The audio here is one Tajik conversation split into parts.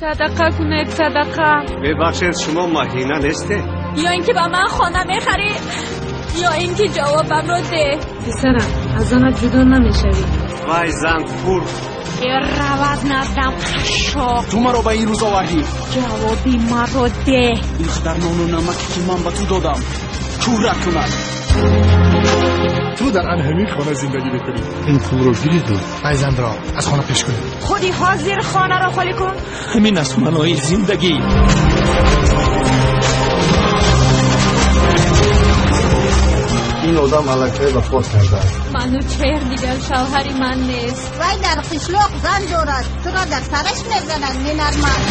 Садақа кунед, садақа. Бебахшед, шумо маҳина нестед? Ё ин ки ба ман хона мехарӣ, ё ин ки ҷавобамро деҳ. Писарам, аз занат ҷудо намешавӣ. Вай зан хурд. Равад наздам, қашшоқ. Ту маро ба ин рӯз овардӣ. Ҷавоби маро деҳ. Ин қадар нону намаке ки ман ба ту додам, кӯра кунад. Ту дар ан ҳамин хона зиндагӣ мекунӣ. Ин пулро гириду вай занро аз хона пеш кунед. Худи ҳозир хонаро холӣ кун. Ҳамин аст маънои зиндагӣ. Ин одам аллакай вафот кардааст. Манучеҳр дигар шавҳари ман нест. Вай дар қишлоқ зан дорад, туро дар сараш мезанад, менармад.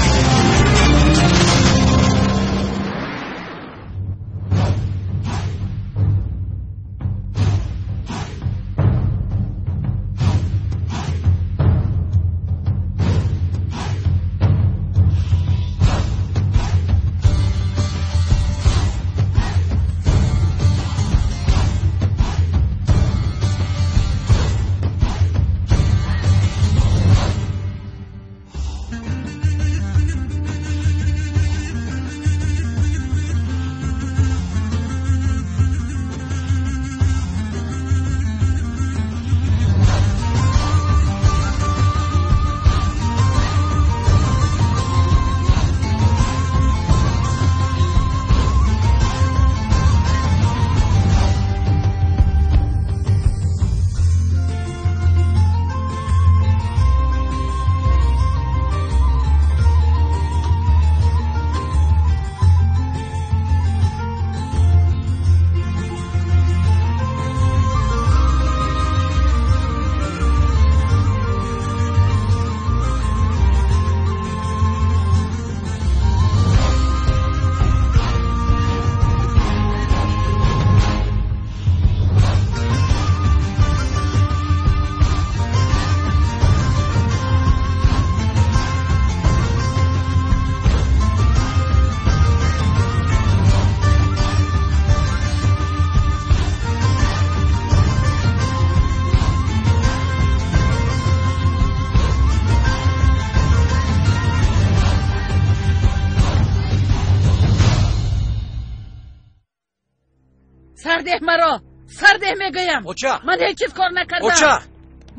Сардеҳ маро, сардеҳ мегӯям. Оча! Ман ҳеҷ чиз кор накардам. Оча!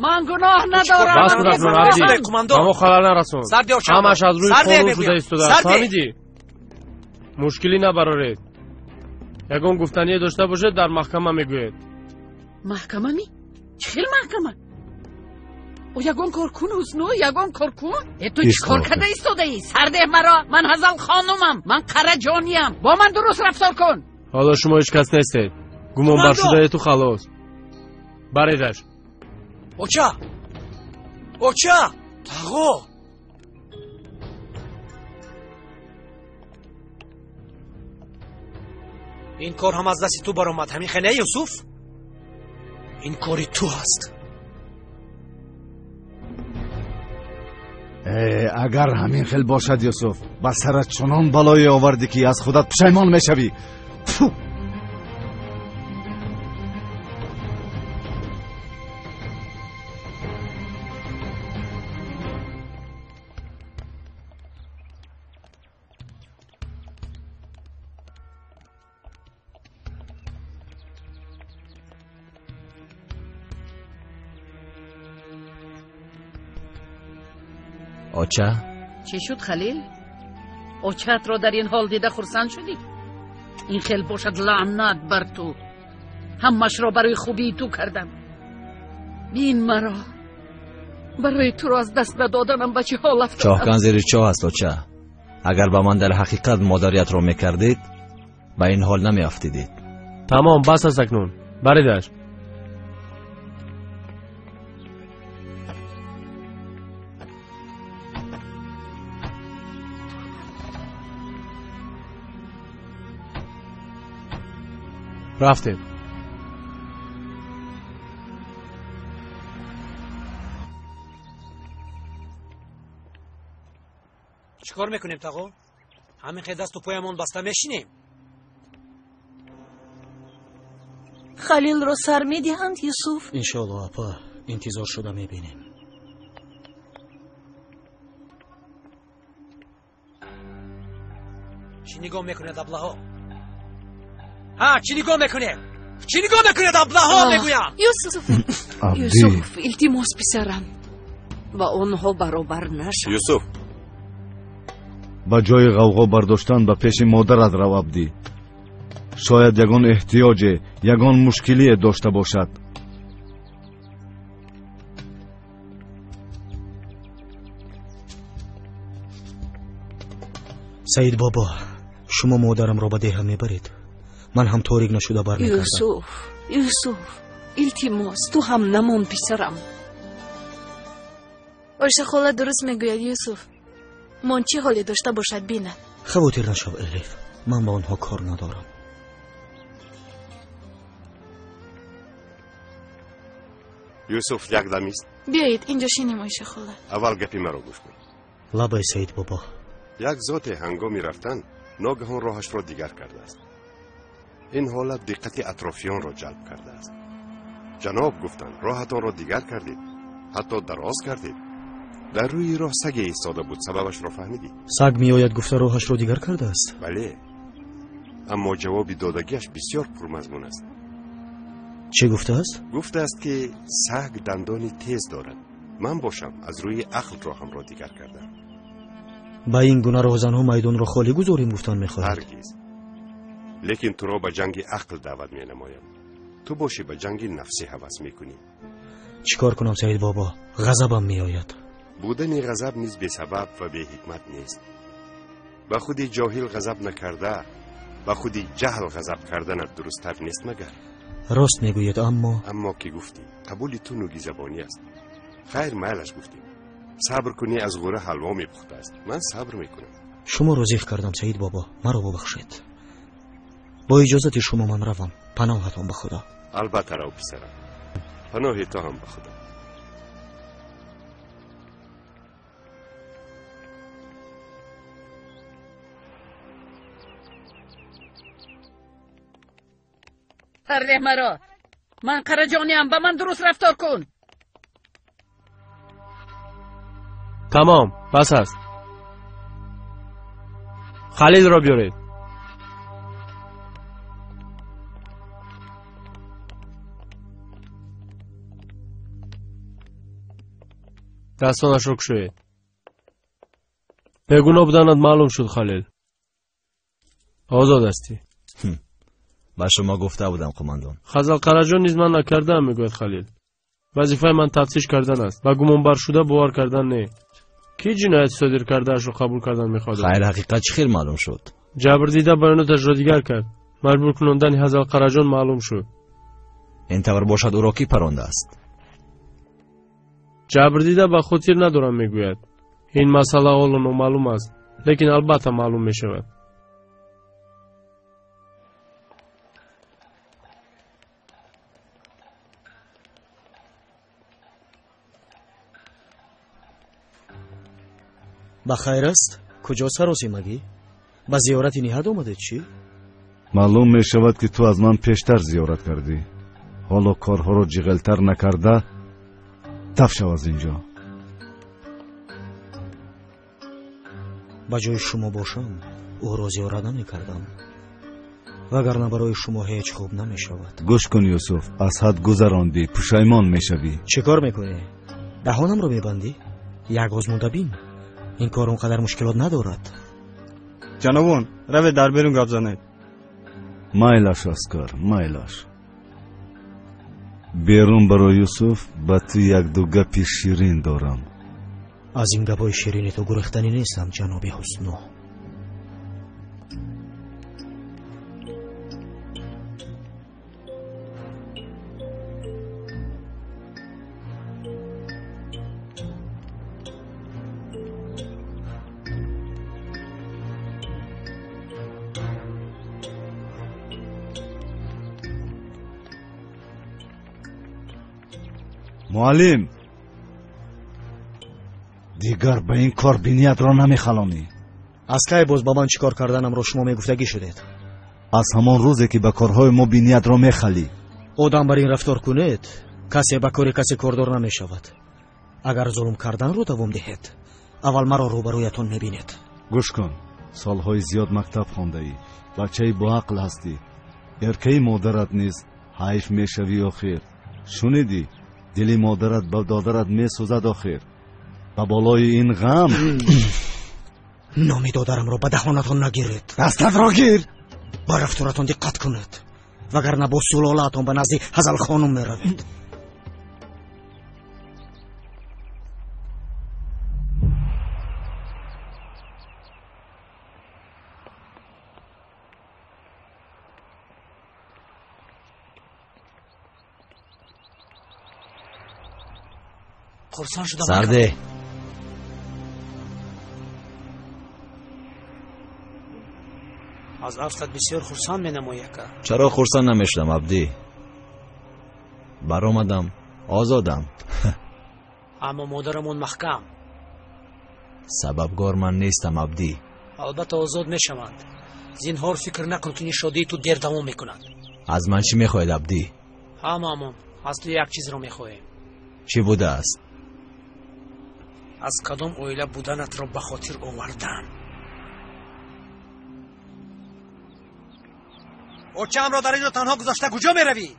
Ман гуноҳ надорам. Бас кун, Абди. Ба мо халал нарасон. Ҳамаш аз рӯи қонун шуда истодааст. Фаҳмидӣ? Мушкилӣ набароред. Ягон гуфтание дошта бошед, дар маҳкама мегӯед. Маҳкама ми? Чӣ хел маҳкама? О, ягон кор кун, Ҳусну, ягон кор кун. Э, ту чӣ кор карда истодаӣ? Сардеҳ маро. Ман Ҳазал хонумам. Ман Қараҷониям. Бо ман дуруст рафтор кун. Ҳоло шумо ҳеҷ кас нестед. Гумонбар шудаи ту халос. Баредаш. Оча! Оча! Тағо! Ин кор ҳам аз дасти ту баромад. Ҳамин хел не, Юсуф? Ин кори ту ҳаст. Агар ҳамин хел бошад, Юсуф, ба сарат чунон балое овардӣ ки аз худат пушаймон мешавӣ. Фу! Оча? Чӣ шуд, Халил? Очаатро дар ин ҳол дида хурсанд шудӣ? Ин хел бошад, лаънат бар ту. Ҳамашро барои хубии ту кардам. Бин маро. Барои туро аз даст надоданам ба чӣ ҳол афтодам. Чоҳкан зери чоҳ аст, оча. Агар ба ман дар ҳақиқат модариятро мекардед, ба ин ҳол намеафтидед. Тамом, бас аст акнун. Баредаш. Рафтем. Чӣ кор мекунем, тағо? Ҳамин хел дасту поямон баста мешинем? Халилро сар медиҳанд, Юсуф? Иншоалло, апа, интизор шуда мебинем. Чӣ нигоҳ мекунед, аблаҳо? Ҳа, чӣ нигоҳ мекунед? Чӣ нигоҳ мекунед, аблаҳо, мегӯям? Юсуф, Юсуф, илтимос, писарам, ба онҳо баробар нашав. Юсуф, ба ҷои ғавғо бардоштан ба пеши модарат рав, Абдӣ. Шояд ягон эҳтиёҷе, ягон мушкилие дошта бошад. Саид бобо, шумо модарамро ба деҳа мебаред. Ман ҳам торик нашуда бармегардам. Юсуф, Юсуф, илтимос, ту ҳам намон, писарам. Оиша хола дуруст мегӯяд, Юсуф. Мон чӣ ҳоле дошта бошад, бинад. Хавотир нашав, Элиф, ман ба онҳо кор надорам. Юсуф, як дамист. Биёед инҷо шинем, Оиша хола. Аввал гапи маро гӯш кун. Лабай, Саид бобо. Як зоте ҳангоми рафтан ногаҳон роҳашро дигар кардааст. Ин ҳолат диққати атрофиёнро ҷалб кардааст. Ҷаноб, гуфтанд, роҳатонро дигар кардед, ҳатто дароз кардед. Дар рӯи роҳ саге истода буд, сабабашро фаҳмидӣ? Саг меояд гуфта роҳашро дигар кардааст? Бале, аммо ҷавоби додагиаш бисёр пурмазмун аст. Чӣ гуфтааст? Гуфтааст, ки саг дандони тез дорад. Ман бошам аз рӯи ақл роҳамро дигар кардам. Ба ин гуна роҳзанҳо майдонро холӣ гузорем гуфтан мехоҳад? Ҳаргиз. Лекин туро ба ҷанги ақл даъват менамоям. Ту бошӣ ба ҷанги нафсӣ ҳавас мекунӣ. Чӣ кор кунам, Саид бобо? Ғазабам меояд. Будани ғазаб низ бесабаб ва беҳикмат нест. Ба худи ҷоҳил ғазаб накарда, ба худи ҷаҳл ғазаб карданат дурусттар нест магар? Рост мегӯед, аммо аммо ки гуфтӣ, қабули ту нуги забонӣ аст. Хайр, майлаш гуфтем. Сабр кунӣ, аз ғура ҳалво мепухтааст. Ман сабр мекунам. Шуморо зиқ кардам, Саид бобо, маро бубахшед. Бо иҷозати шумо ман равам. Паноҳатон ба Худо. Албатта рав, писарам. Паноҳи ту ҳам ба Худо. Сарде маро. Ман Қараҷониам, ба ман дуруст рафтор кун. Тамом, бас аст. Халилро биёред. Дастонашро кушоед. Бегуноҳ буданат маълум шуд, Халил. Озод ҳастӣ. Ба шумо гуфта будам, қумандон. Хазал Қараҷон низ ман накардаам, мегӯяд Халил. Вазифаи ман тафтиш кардан аст, ба гумонбаршуда бовар кардан не. Кӣ ҷиноят содир кардаашро қабул кардан мехоҳад? Хайр, ҳақиқат чӣ хел маълум шуд? Ҷабрдида баёноташро дигар кард. Маҷбур кунондани Ҳазал Қараҷон маълум шуд. Ин тавр бошад, ӯро кӣ парондааст? Ҷабрдида ба хотир надорам, мегӯяд. Ин масъала ҳоло номаълум аст, лекин албатта маълум мешавад. Ба хайр аст? Куҷо саросимагӣ? Ба зиёрати ниҳад омадед чӣ? Маълум мешавад, ки ту аз ман пештар зиёрат кардӣ. Ҳоло корҳоро ҷиғилтар накарда таф шав аз инҷо. Ба ҷои шумо бошам, ӯро зиёрат намекардам, вагарна барои шумо ҳеҷ хуб намешавад. Гӯш кун, Юсуф, аз ҳад гузарондӣ, пушаймон мешавӣ. Чӣ кор мекунӣ? Даҳонамро мебандӣ? Як озмуда бин. Ин кор он қадар мушкилот надорад. Ҷанобон, равед дар берун гап занед. Майлаш, Аскар, майлаш. Берун баро, Юсуф, ба ту якду гапи ширин дорам. Аз ин гапҳои ширини ту гурехтанӣ нестам, ҷаноби Ҳусну. Муаллим, дигар ба ин кор биниятро намехалонӣ. Аз кай боз ба ман чӣ кор карданамро шумо мегуфтагӣ шудед? Аз ҳамон рӯзе, ки ба корҳои мо биниятро мехалӣ. Одам бар ин рафтор кунед, касе ба кори касе кордор намешавад. Агар зулм карданро давом диҳед, аввал маро рӯбарӯятон мебинед. Гӯш кун, солҳои зиёд мактаб хондаӣ, бачаи боақл ҳастӣ. Эркаи модарат низ ҳайф мешавӣ охир. Шунидӣ? Дили модарат ба додарат месӯзад охир. Ба болои ин ғам номи додарамро ба даҳонатон нагиред. Дастатро гир. Ба рафторатон диққат кунед, вагарна бо сулолаатон ба назди Ҳазалхонум меравед. Хурсанд шудам. Сарде, аз афтат бисёр хурсанд менамоӣ, ака. Чаро хурсанд намешудам, Абдӣ? Баромадам, озодам. Аммо модарамон маҳкам. Сабабгор ман нестам, Абдӣ. Албатта озод мешаванд. Зинҳор фикр накун, ки нишодии ту дер давом мекунад. Аз ман чӣ мехоҳед, Абдӣ? Ҳамаамон аз ту як чизро мехоҳем. Чӣ будааст? Аз кадом оила буданатро ба хотир овардан. Очаамро дар инҷо танҳо гузошта куҷо меравӣ?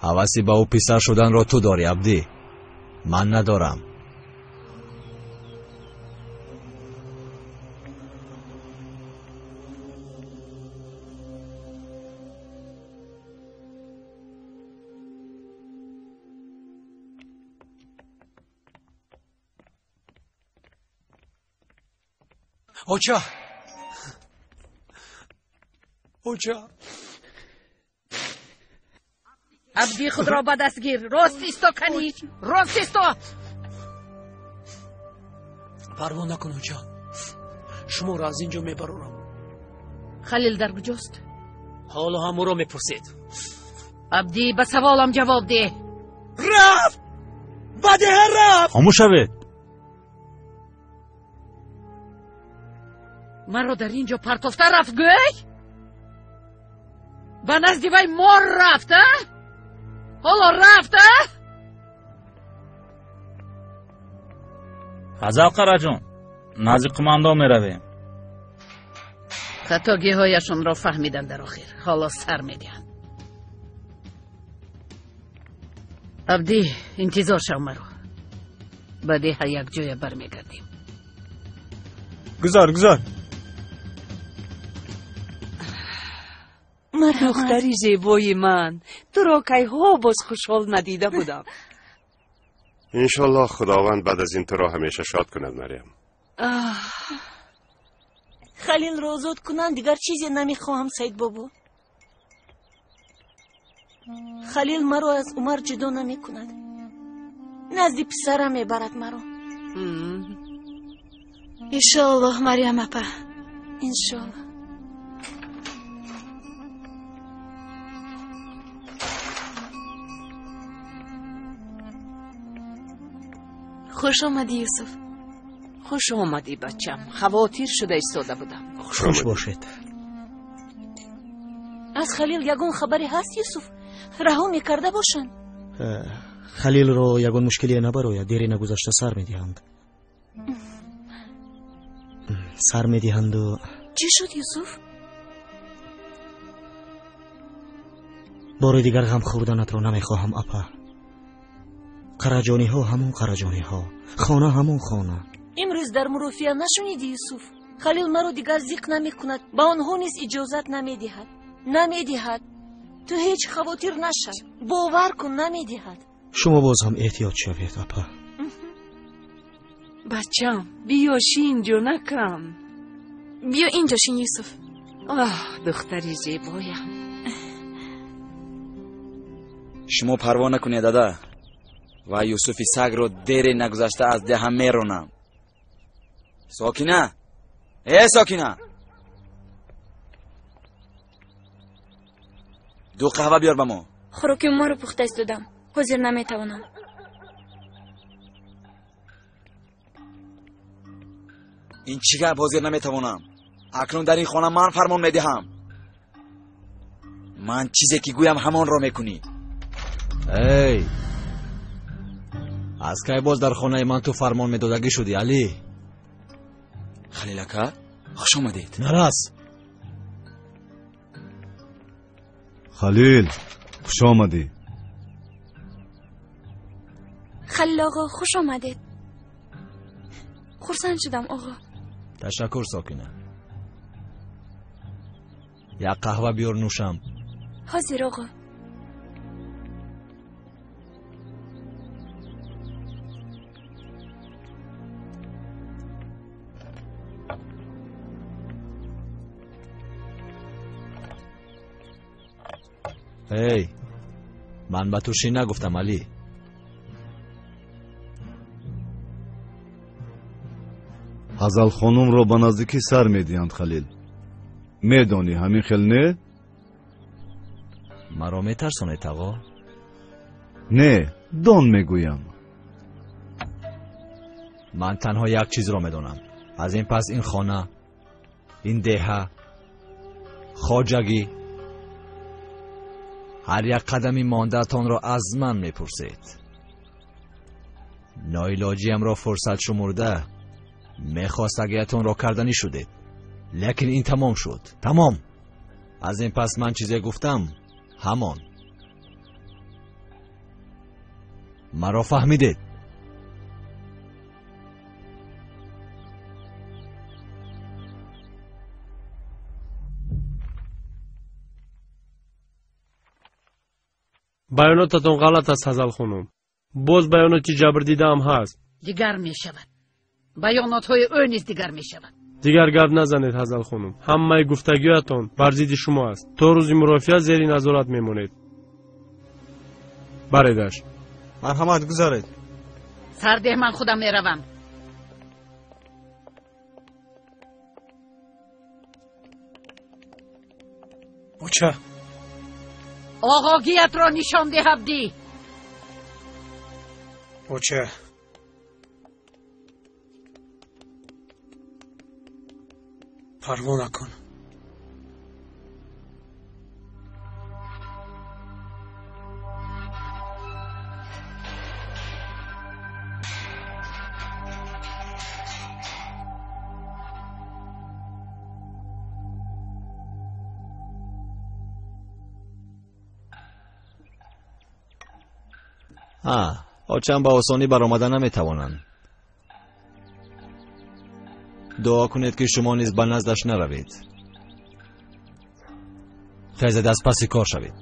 Ҳаваси ба ӯ писар шуданро ту дорӣ, Абдӣ. Ман надорам. Оча, оча. Абдӣ, худро ба даст гир. Рост исто, канӣ, рост исто. Парво накун, оча, шуморо аз ин ҷо мебарорам. Халил дар куҷост? Ҳоло ҳам ӯро мепурсед. Абдӣ, ба саволам ҷавоб деҳ. Рафт, ба деҳа рафт. Хомӯш шавед. Маро дар ин ҷо партофта рафт, гӯй? Ба назди вай мор рафт, а? Ҳоло рафт, а? Ҳазал Қараҷон, назди қумандон меравем. Хатогиҳояшонро фаҳмиданд дар охир. Ҳоло сар медиҳанд. Абдӣ, интизор шав маро. Ба деҳа якҷоя бармегардем. Гузар, гузар. Духтари зебои ман, туро кайҳо боз хушҳол надида будам. Иншоллоҳ Худованд баъд аз ин туро ҳамеша шод кунад, Марьям. Халилро озод кунанд, дигар чизе намехоҳам, Саидбобо. Халил маро аз Умар ҷудо намекунад. Назди писарам мебарад маро. Иншоаллоҳ, Марьям апа. Иншоаллоҳ. Хуш омадӣ, Юсуф. Хуш омадӣ, бачам. Хавотир шуда истода будам. Хуш бошед. Аз Халил ягон хабаре ҳаст, Юсуф? Раҳо мекарда бошанд? Халилро ягон мушкилие набарояд, дери нагузашта сар медиҳанд. Сар медиҳанду. Чӣ шуд, Юсуф? Бори дигар ғам хӯрданатро намехоҳам, апа. Қараҷониҳо ҳамон қараҷониҳо, хона ҳамон хона. Имрӯз дар мурофиа нашунидӣ, Юсуф? Халил маро дигар зиқ намекунад, ба онҳо низ иҷозат намедиҳад. Намедиҳад. Ту ҳеҷ хавотир нашав, бовар кун, намедиҳад. Шумо боз ҳам эҳтиёт шавед, апа. Бачам, биё шин, ҷонакам. Биё инҷо шин, Юсуф. Оҳ, духтари зебоям. Шумо парво накунед, дада. Ва Юсуфи сагро дере нагузашта аз деҳа меронам. Сокина, э Сокина, ду қаҳва биёр ба мо. Хӯроки моро пухта истодам, ҳозир наметавонам. Ин чӣ гап, ҳозир наметавонам? Акнун дар ин хона ман фармон медиҳам. Ман чизе ки гӯям, ҳамонро мекунӣ. Эй, Аз кай боз дар хонаи ман ту фармон медодагӣ шудӣ, Алӣ? Халил ака, хуш омадед. Нарас. Халил, хуш омадӣ. Халил оғо, хуш омадед. Хурсанд шудам, оғо. Ташаккур, Сокина. Як қаҳва биёр, нӯшам. Ҳозир, оғо. Эй, ман ба ту шин нагуфтам, Алӣ. Ҳазал хонумро ба наздикӣ сар медиҳанд, Халил. Медонӣ, ҳамин хел не? Маро метарсонед, тағо? Не, дон мегӯям. Ман танҳо як чизро медонам. Аз ин пас ин хона, ин деҳа, хоҷагӣ, ҳар як қадами мондаатонро аз ман мепурсед. Ноилоҷиамро фурсат шумурда мехостагиатонро карданӣ шудед. Лекин ин тамом шуд. Тамом. Аз ин пас ман чизе гуфтам, ҳамон. Маро фаҳмидед? Баёнотатон ғалат аст, Ҳазал хонум. Боз баёноти ҷабрдидаам ҳаст. Дигар мешавад. Баёнотҳои ӯ низ дигар мешавад. Дигар гап назанед, Ҳазал хонум. Ҳамаи гуфтагиятон бар зидди шумо аст. То рӯзи мурофиа зери назорат мемонед. Баредаш. Марҳамат, гузаред. Сардеҳ, ман худам меравам. Оча. Оғогиятро нишон деҳ, Абдӣ. Оча. Парво накун. Очам ба осонӣ баромада наметавонанд. Дуо кунед, ки шумо низ ба наздаш наравед. Хезед, аз паси кор шавед.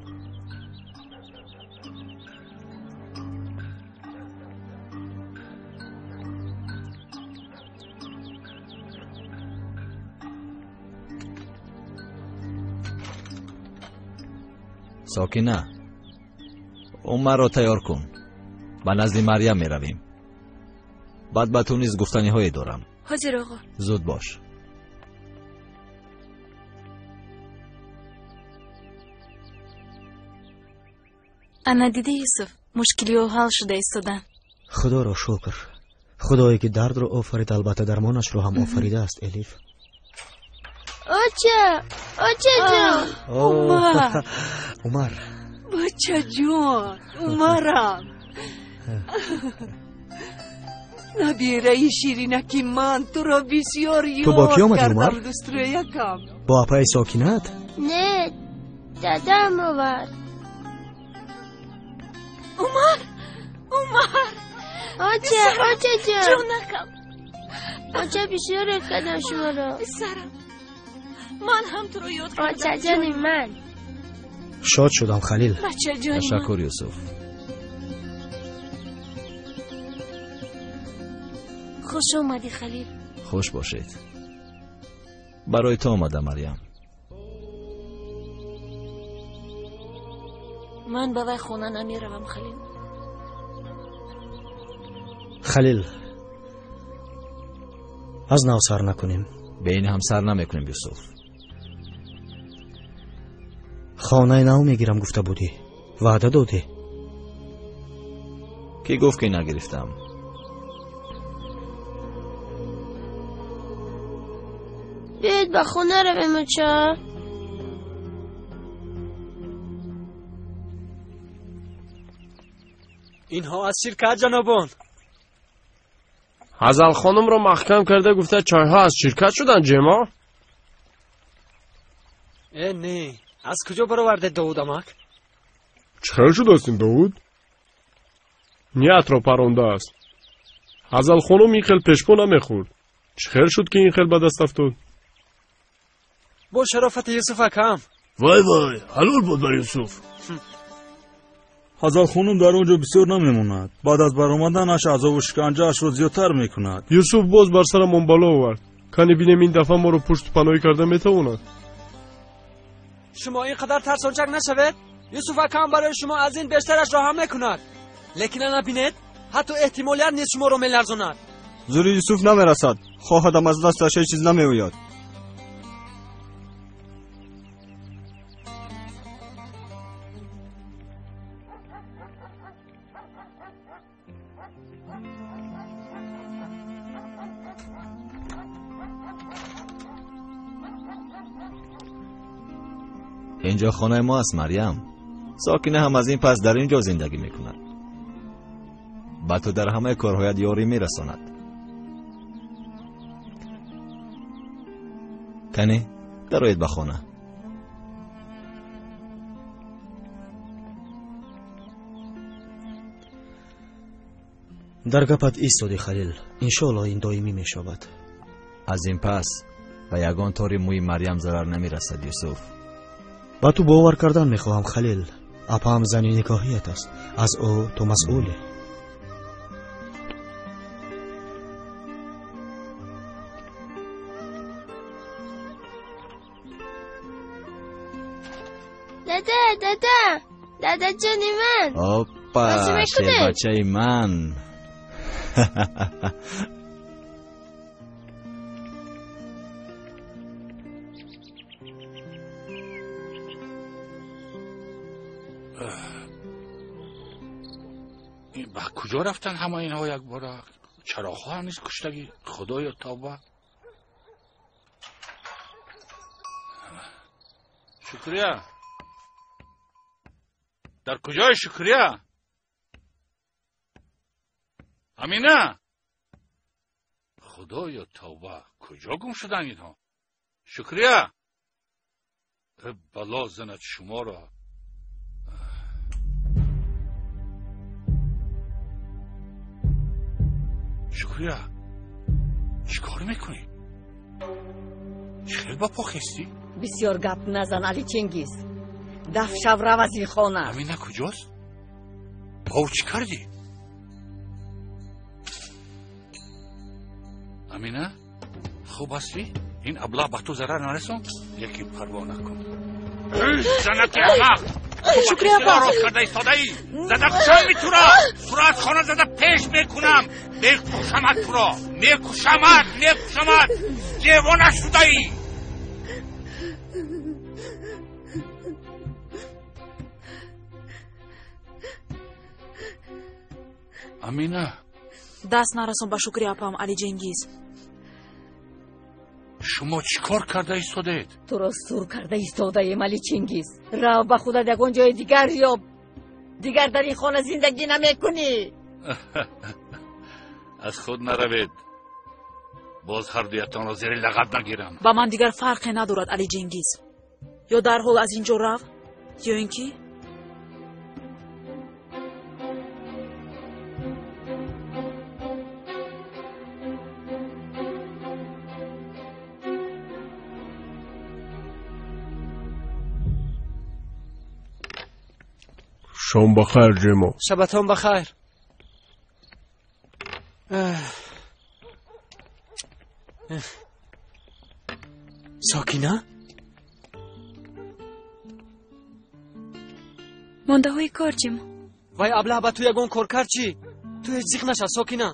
Сокина, Умарро тайёр кун. Ба назди Марьям меравем. Баъд ба ту низ гуфтаниҳое дорам. Ҳозир, оғо. Зуд бош. Ана дидӣ, Юсуф, мушкилиҳо ҳал шуда истоданд. Худоро шукр. Худое ки дардро офарид, албатта дармонашро ҳам офаридааст, Элиф. Оча, очаҷон. Умар. Умар. Бачаҷон, Умарам. Набираи ширинаки ман, туро бисёр Ту бо кӣ ёд омадӣ, Умар? кардам, дӯстрӯякам. Бо апаи Сокинат? Не, дадам овард. Умар, Умар. Оча, очаҷон. Ҷонакам. Оча, бисёр ёд кардам шуморо. Писарам, ман ҳам туро ёд кардам. Очаҷони ман. Шод шудам, Халил. Бачаҷони ман. Ташаккур, Юсуф. Хуш омадӣ, Халил. Хуш бошед. Барои ту омадам, Марьям. Ман ба вай хона намеравам, Халил. Халил, аз нав сар накунем. Бе ин ҳам сар намекунем, Юсуф. Хонаи нав мегирам гуфта будӣ, ваъда додӣ. Кӣ гуфт, ки нагирифтам? Биёед ба хона равем, оча. Инҳо аз ширкат, ҷанобон. Ҳазал хонумро маҳкам карда гуфта чойҳо аз ширкат шуданд, Ҷемо? Э, не, аз куҷо баровардед, Довуд амак? Чӣ хел шудааст ин, Довуд? Ниятро парондааст. Ҳазал хонум ин хел пешпо намехӯрд. Чӣ хел шуд, ки ин хел ба даст афтод? Бо шарофати Юсуф акам. Вай вай, ҳалол буд бар Юсуф. Ҳазал хонум дар он ҷо бисёр намемонад. Баъд аз баромаданаш азобу шиканҷаашро зиёдтар мекунад. Юсуф боз бар сарамон бало овард. Кани бинем, ин дафъа моро пушту паноҳӣ карда метавонад. Шумо ин қадар тарсончак нашавед. Юсуф акам барои шумо аз ин бештарашро ҳам мекунад. Лекин ана бинед, ҳатто эҳтимолият низ шуморо меларзонад. Зури Юсуф намерасад. Хоҳадам аз дасташ ҳеҷ чиз намеояд. Инҷо хонаи мо аст, Марьям. Сокина ҳам аз ин пас дар ин ҷо зиндагӣ мекунад. Ба ту дар ҳамаи корҳоят ёрӣ мерасонад. Кане, дароед ба хона. Дар гапат истоди, Халил. Иншоалло ин доимӣ мешавад. Аз ин пас ба ягон тори мӯи Марьям зарар намерасад, Юсуф. Ба ту бовар кардан мехоҳам, Халил. Апаам зани никоҳият аст. Аз ӯ ту масъулӣ. Дада, дада, дадаҷони ман. Опа, шербачаи ман. Ба куҷо рафтанд ҳама инҳо якбора? Чароғҳо ҳам низ куштагӣ. Худоё, тавба. Шукрия, дар куҷои Шукрия? Амина, худоё, тавба, куҷо гум шуданд инҳо? Шукрия, бало занад шуморо. Шукрия, чӣ кор мекунӣ? Чӣ хел ба по хестӣ? Бисёр гап назан, Али Чингиз. Даф шав, рав аз ин хона. Амина куҷост? Бо ӯ чӣ кардӣ? Амина, хуб ҳастӣ? Ин аблаҳ ба ту зарар нарасонд? Лекин парво накун. Занати аҳмақ! Шукрия апа! Рост карда истодаӣ! Зада кушами туро! Туро аз хона зада пеш мекунам! Мекушамат туро! Мекушамат! Мекушамат! Девона шудаӣ! Амина! Даст нарасон ба Шукрия апам, Али Ҷенгиз. Шумо чӣ кор карда истодаед? Туро сур карда истодаем, Али Чингиз. Рав ба худат ягон ҷои дигар ёб. Дигар дар ин хона зиндагӣ намекунӣ. Аз худ наравед. Боз ҳардуятонро зери лағат нагирам. Ба ман дигар фарқе надорад, Али Ҷенгиз. Ё дарҳол аз ин ҷо рав, ё ин ки Шом ба хайр, Ҷемо. Шабатон ба хайр. Сокина? Мондаҳои кор, Ҷемо. Вай аблаҳ ба ту ягон кор кард чӣ? Ту ҳеҷ зиқ наша, Сокина.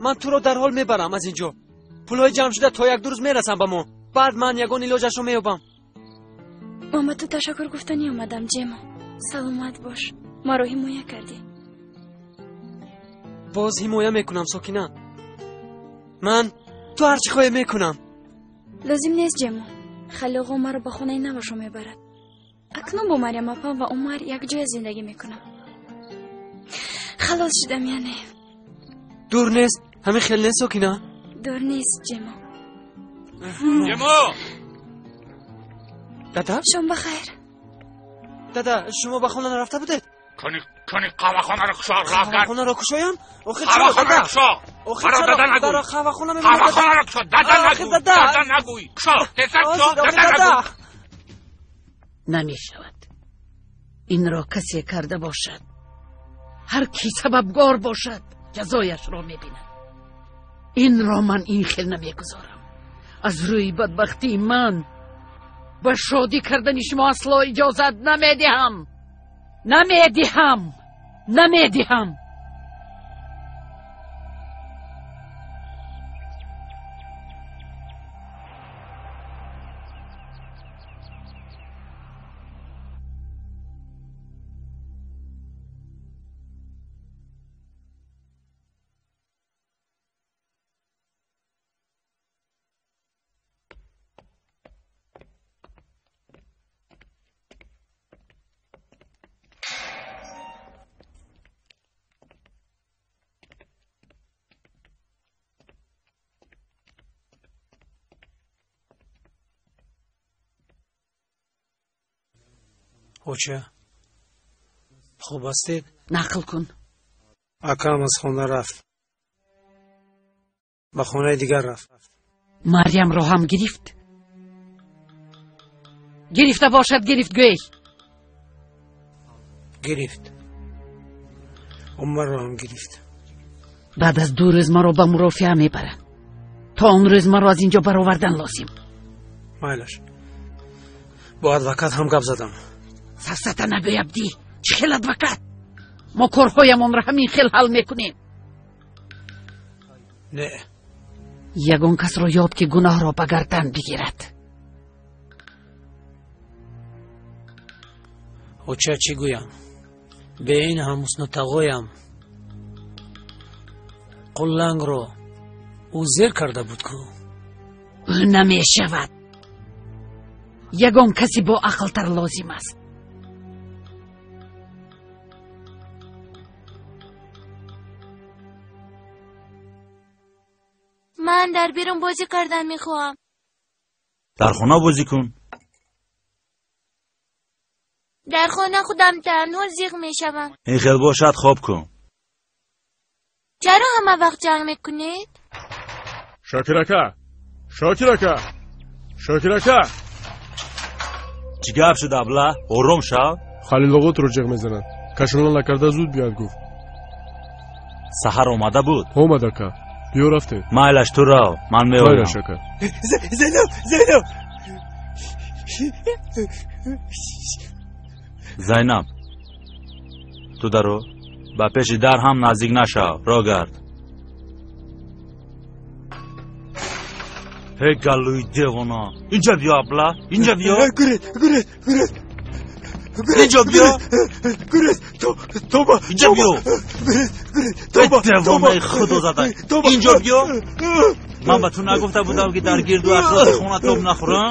Ман туро дарҳол мебарам аз ин ҷо. Пулҳои ҷамъшуда то як ду рӯз мерасанд ба мо. Баъд ман ягон илоҷашро меёбам. Ман ба ту ташаккур гуфта неомадам, Ҷемо. Саломат бош, маро ҳимоя кардӣ. Боз ҳимоя мекунам, Сокина. Ман ту ҳар чӣ хоҳӣ мекунам. Лозим нест, Ҷемо. Халиоғо маро ба хонаи навашо мебарад. Акнун бо Марьям апа ва Умар якҷоя зиндагӣ мекунам. Халос шудам, яъне. Дур нест, Ҳамин хел нест, Сокина? Дур нест, Ҷемо. Ҷемо! Дада? Шом бахайр. Дада, шумо ба хона нарафта будед? Кани қаҳвахонаро кушо, равгар. Қаҳвахонаро кушоям? Охир чаро, Қаҳвахонаро дада? кушо. Охир Маро чаро? дада нагӯй. Дара қаҳвахона мемонад, дада. Қаҳвахонаро кушо, дада Охир, нагӯй. дада. Дада нагӯй. Кушо, тезтар кушо, Охир, дада дада. нагӯй. Намешавад. Инро касе карда бошад. Ҳар ки сабабгор бошад, ҷазояшро мебинад. Инро ман ин хел намегузорам. Аз рӯи бадбахтии ман ба шодӣ кардани шумо асло иҷозат намедиҳам. Намедиҳам. Намедиҳам. Оча, хуб ҳастед? Нақл кун. Акам аз хона рафт, ба хонаи дигар рафт. Марьямро ҳам гирифт? Гирифта бошад, гирифт гӯй. Гирифт. Умарро ҳам гирифт. Баъд аз 2 рӯз маро ба мурофиа мебаранд. То он рӯз маро аз ин ҷо баровардан лозим. Майлаш, бо адвокат ҳам гап задам. Сафсата нагӯй, Абдӣ. Чӣ хел адвокат? Мо корҳоямонро ҳамин хел ҳал мекунем. Не. Ягон касро ёб, ки гуноҳро ба гардан бигирад. Оча, чӣ гӯям? Бе ин ҳам ҳуснутағоям қуллангро ӯ зер карда буд ку. Ӯ намешавад. Ягон касе бо ақлтар лозим аст. Ман дар берун бозӣ кардан мехоҳам. Дар хона бозӣ кун. Дар хона худам танҳо зиқ мешавам. Ин хел бошад, хоб кун. Чаро ҳама вақт ҷанг мекунед? Шокир ака! Шокир ака! Шокир ака! Чӣ гап шуд, абла? Ором шав. Халилоғо туро ҷеғ мезанад. Кашола накарда зуд биёяд, гуфт. Саҳар омада буд? Омад, ака. Биё, рафтем. Майлаш, ту рав, ман меоям. Майлаш, ака. Зайнаб, Зайнаб! Зайнаб, ту даро ба пеши дар ҳам наздик нашав, роҳ гард. Ҳе галлӯи девона, инҷа биё, абла, инҷа биё. Гурез, гурез, гурез. Инҷо биё. Гурез, тоба, инҷа биё. Гурез, гурез, тоба, девонаи худозада, инҷо биё. Ман ба ту нагуфта будам, ки дар гирду атрофи хона тоб нахӯрам?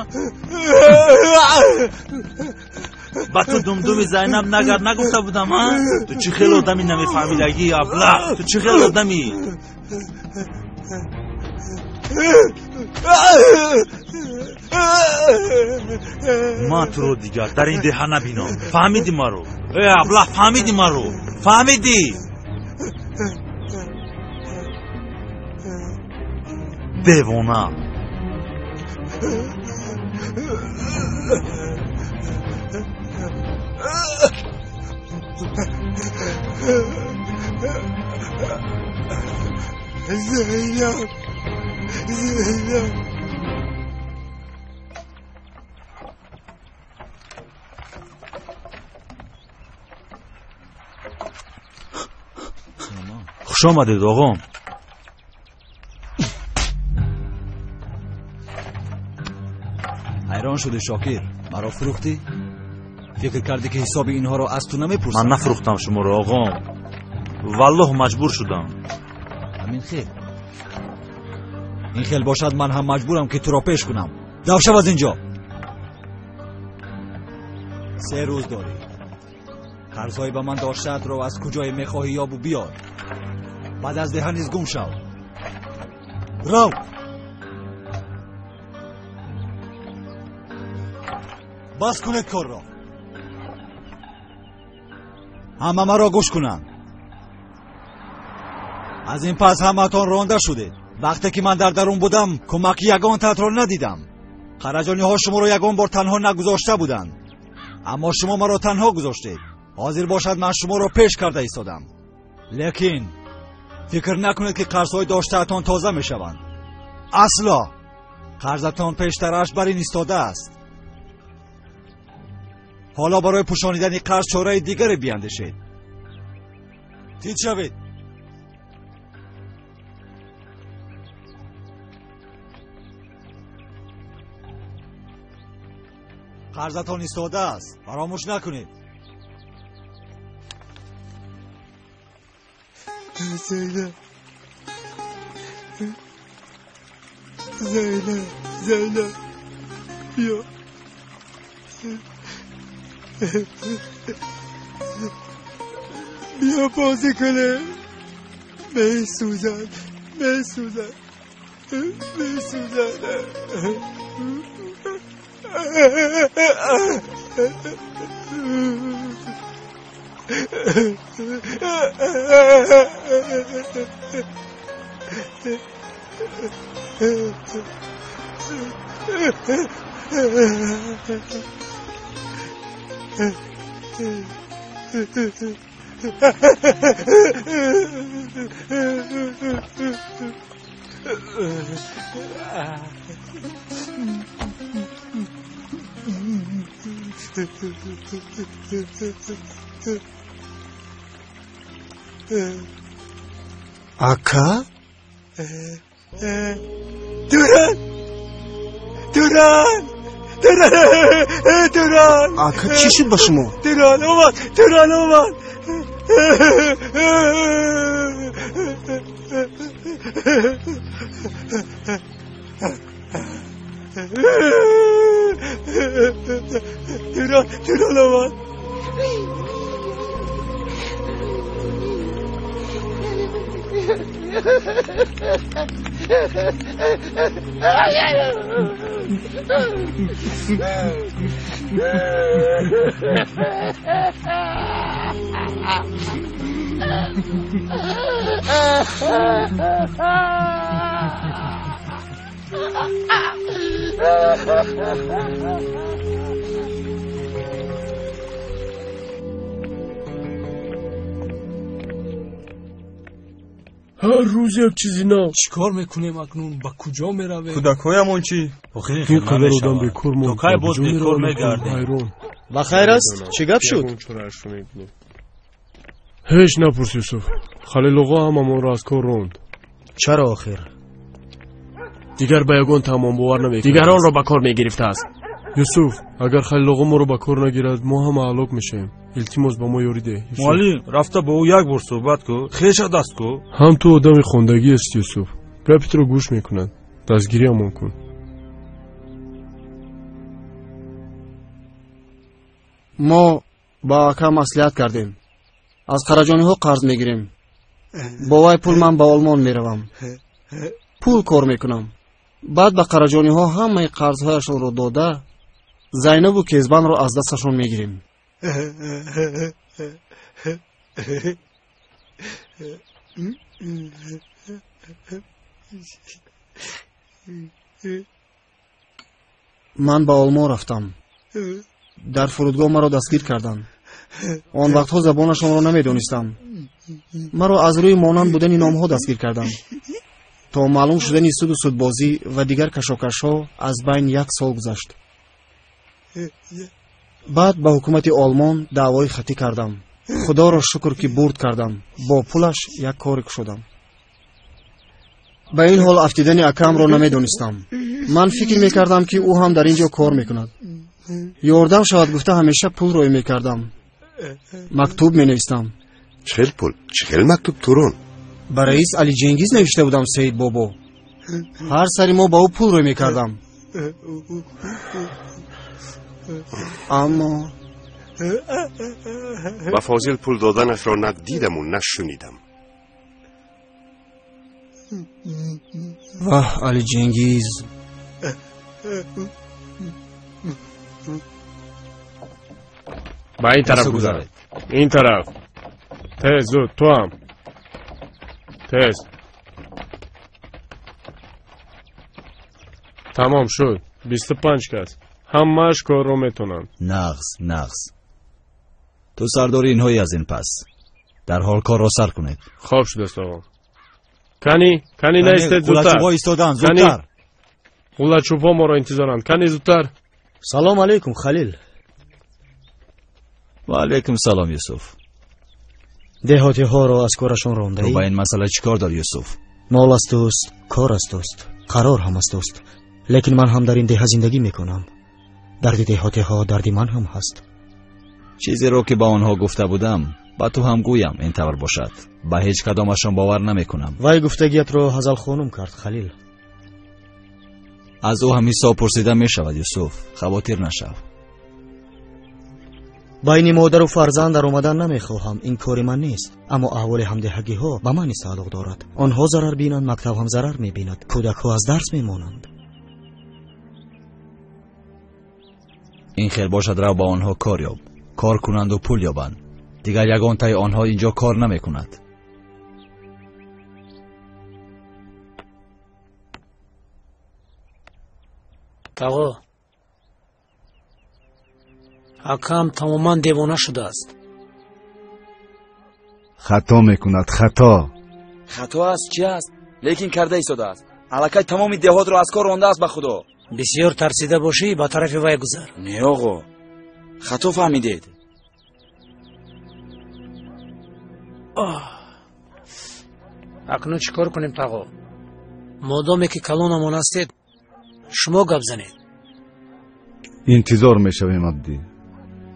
Ба ту думдуми Зайнаб нагард нагуфта будам, а? Ту чӣ хел одами намефаҳмидагӣ, абла? Ту чӣ хел одамӣ? Ман туро дигар дар ин деҳа набинам. Фаҳмидӣ маро? Э, абла, фаҳмидӣ маро? Фаҳмидӣ? Девона. Зайнаб, Зайнаб. Хуш омадед, оғом. Ҳайрон шудӣ, Шокир. Маро фурӯхтӣ? Фикр кардӣ, ки ҳисоби инҳоро аз ту намепурсам? Ман нафурӯхтам шуморо, оғом. Валлоҳ, маҷбур шудам. Ҳамин хел. Ин хел бошад, ман ҳам маҷбурам, ки туро пеш кунам. Давшав аз инҷо. 3 рӯз дорӣ. Қарзҳои ба ман доштаатро аз куҷое мехоҳӣ ёбу биёр. Баъд аз деҳа низ гум шав. Рав. Бас кунед корро. Ҳама маро гӯш кунанд. Аз ин пас ҳамаатон ронда шудед. Вақте ки ман дар дарун будам, кӯмаки ягонтаатро надидам. Қараҷониҳо шуморо ягон бор танҳо нагузошта буданд, аммо шумо маро танҳо гузоштед. Ҳозир бошад ман шуморо пеш карда истодам. Лекин фикр накунед, ки қарзҳои доштаатон тоза мешаванд. Асло қарзатон пештараш бар ин истодааст. Ҳоло барои пӯшонидани қарз чораи дигаре биандешед. Тит шавед. Қарзатон истодааст, фаромӯш накунед. Зайнаб, Зайнаб, Зайнаб, биё. Биё бозӣ кунем. Месӯзад, месӯзад, месӯзад. Ака? Туран! Туран! Туран! Туран! Ака, чӣ шуд ба шумо? Туран омад! Туран омад! Туран, Туран омад! Ҳар рӯз як чизи нав. Чӣ кор мекунем акнун? Ба куҷо меравем? Кӯдакҳоямон чӣ? Ин қадар одам бекор монд. То кай ба боз куҷо бекор меравем? мегардем? Ҳайрон. Ба хайр аст? Чӣ гап шуд? Ягон чораашро мебинем. Ҳеҷ напурс, Юсуф. Халилоғо ҳамамонро аз кор ронд. Чаро охир? Дигар ба ягон таомон бовар намекунад. Дигаронро ба кор мегирифтааст. Юсуф, агар Халилоғо моро ба кор нагирад, мо ҳама ҳалок мешавем. Илтимос, ба мо ёрӣ деҳ. Юсуф. Муаллим, рафта бо ӯ як бор суҳбат кун, хеша даст кун. Ҳам ту одами хондагӣ ҳастӣ, Юсуф. Гапи туро гӯш мекунад. Дастгириамон кун. Мо ба ака маслиҳат кардем. Аз қараҷониҳо қарз мегирем. Бо вай пул ман ба Олмон меравам. Пул кор мекунам. Баъд ба қараҷониҳо ҳамаи қарзҳояшонро дода, Зайнабу Кезбанро аз дасташон мегирем. Ман ба Олмон рафтам. Дар фурудгоҳ маро дастгир карданд. Он вақтҳо забонашонро намедонистам. Маро аз рӯи монанд будани номҳо дастгир карданд. То маълум шудани суду судбозӣ ва дигар кашокашҳо аз байн як сол гузашт. Баъд ба ҳукумати Олмон даъвои хатӣ кардам. Худоро шукр, ки бурд кардам. Бо пулаш як коре кушодам. Ба ин ҳол афтидани акамро намедонистам. Ман фикр мекардам, ки ӯ ҳам дар ин ҷо кор мекунад. Ёрдам шавад гуфта ҳамеша пул рӯй мекардам. Мактуб менавистам. Чӣ хел пул? Чӣ хел мактуб, Турон? Ба раис Али Ҷенгиз навишта будам, Саид бобо. Ҳар сари мо ба ӯ пул рӯй мекардам. Аммо Ба Фозил пул доданашро на дидаму на шунидам. Ваҳ, Али Ҷенгиз. Ба ин тараф гузар, ин тараф, тез, зуд, ту ҳам тез. Тамом шуд, 25 кас, ҳамааш корро метонанд. Нағз, нағз. Ту сардори инҳои аз ин пас. Дарҳол корро сар кунед. Хоб шудааст, оғо. Кани, кани, наистед, зудтар. Ғулачӯбҳо истоданд, зудтар. Ғулачӯбҳо моро интизоранд, кани зудтар. Салом алейкум, Халил. Ва алейкум салом, Юсуф. Деҳотиҳоро аз корашон рондаӣ? Ту ба ин масъала чӣ кор дорӣ, Юсуф? Мол аз туст, кор аз туст, қарор ҳам аз туст. Лекин ман ҳам дар ин деҳа зиндагӣ мекунам. Дарди деҳотиҳо дарди ман ҳам ҳаст. Чизеро ки ба онҳо гуфта будам, ба ту ҳам гӯям, ин тавр бошад. Ба ҳеҷ кадомашон бовар намекунам. Вай гуфтагиятро Ҳазал хонум кард, Халил. Аз ӯ ҳам ҳисоб пурсида мешавад, Юсуф. Хавотир нашав. Байни модару фарзанд даромадан намехоҳам, ин кори ман нест. Аммо аҳволи ҳамдеҳагиҳо ба ман низ тааллуқ дорад. Онҳо зарар бинанд, мактаб ҳам зарар мебинад, кӯдакҳо аз дарс мемонанд. Ин хел бошад, рав ба онҳо кор ёб. Кор кунанду пул ёбанд. Дигар ягонтаи онҳо инҷо кор намекунад. Тағо, акам тамоман девона шудааст. Хато мекунад, хато. Хато аст, чи аст? Лекин карда истодааст. Аллакай тамоми деҳотро аз кор рондааст, ба худо. Бисёр тарсида бошӣ, ба тарафи вай гузар. Не, оғо, хато фаҳмидед. Акнун чӣ кор кунем, тағо? Модоме ки калонамон ҳастед, шумо гап занед. Интизор мешавем, Абдӣ.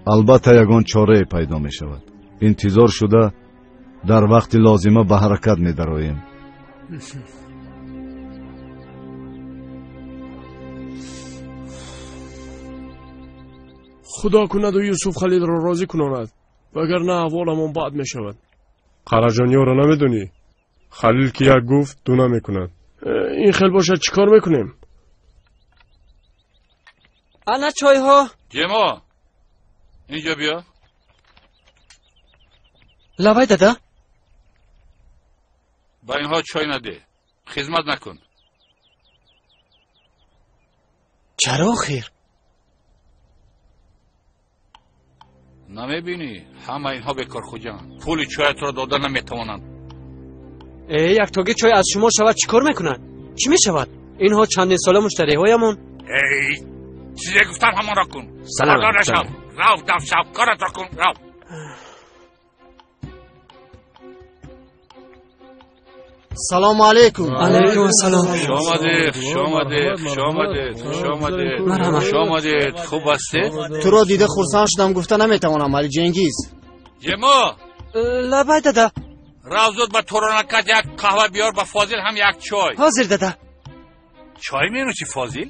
Албатта ягон чорае пайдо мешавад. Интизор шуда дар вақти лозима ба ҳаракат медароем. Худо кунаду Юсуф Халилро розӣ кунонад, вагарна аҳволамон бад мешавад. Қараҷониёро намедонӣ? Халил ки як гуфт, ду намекунад. Ин хел бошад, чӣ кор мекунем? Ана чойҳо. Ҷемо, инҷо биё. Лабай, дада. Ба инҳо чой надеҳ, хизмат накун. Чаро охир? Намебинӣ, ҳама инҳо бекорхӯҷанд, пули чоятро дода наметавонанд. Э, яктоги чой аз шумо шавад, чӣ кор мекунад? Чӣ мешавад? Инҳо чандин сола муштариҳоямон. Эй, чизе гуфтам ҳамонро кун. Сардор нашав, рав, дав шав, коратро кун, рав. Салому алейкум. Алейкум ассалом. Хуш омадед, хуш омадед, хуш омадед, хуш омадед, хуш омадед. Хуб ҳастед? Туро дида хурсанд шудам, гуфта наметавонам, Али Ҷенгиз. Ҷемо! Лабай, дада. Рав зуд ба Торонакат як қаҳва биёр, ба Фозил ҳам як чой. Ҳозир, дада. Чой менӯшӣ, Фозил?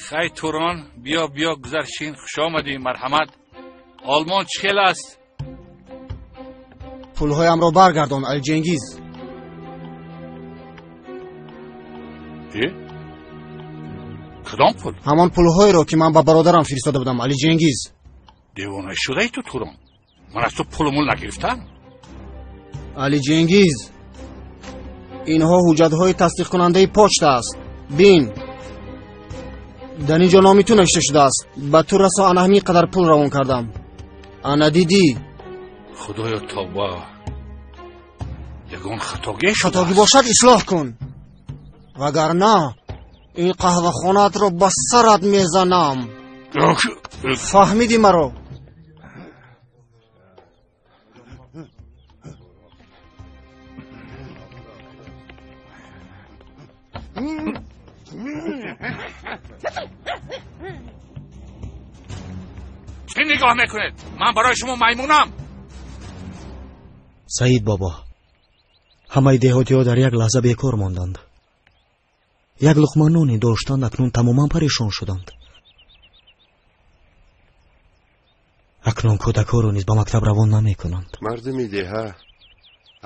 Хай, Турон, биё, биё, гузар, шин. Хуш омадӣ, марҳамат. Олмон чӣ хел аст? Пулҳоямро баргардон, Али Ҷенгиз. Э? Кадом пул? Ҳамон пулҳоеро, ки ман ба бародарам фиристода будам, Али Ҷенгиз. Девона шудаи ту, Турон? Ман аз ту пулу мул нагирифтам. Али Ҷенгиз, инҳо ҳуҷҷатҳои тасдиқкунандаи почта аст. Бин, дар ин ҷо номи ту навишта шудааст. Ба ту расо ана ҳамин қадар пул равон кардам. Ана дидӣ? Худоё, тавба, ягон хатогӣ шудааст. Хатогӣ бошад, ислоҳ кун, вагарна ин қаҳвахонаатро ба сарат мезанам. Фаҳмидӣ маро? Чӣ нигоҳ мекунед? Ман барои шумо маймунам? Саид бобо, ҳамаи деҳотиҳо дар як лаҳза бекор монданд. Як луқма ноне доштанд, акнун тамоман парешон шуданд. Акнун кӯдакҳоро низ ба мактаб равон намекунанд. Мардуми деҳа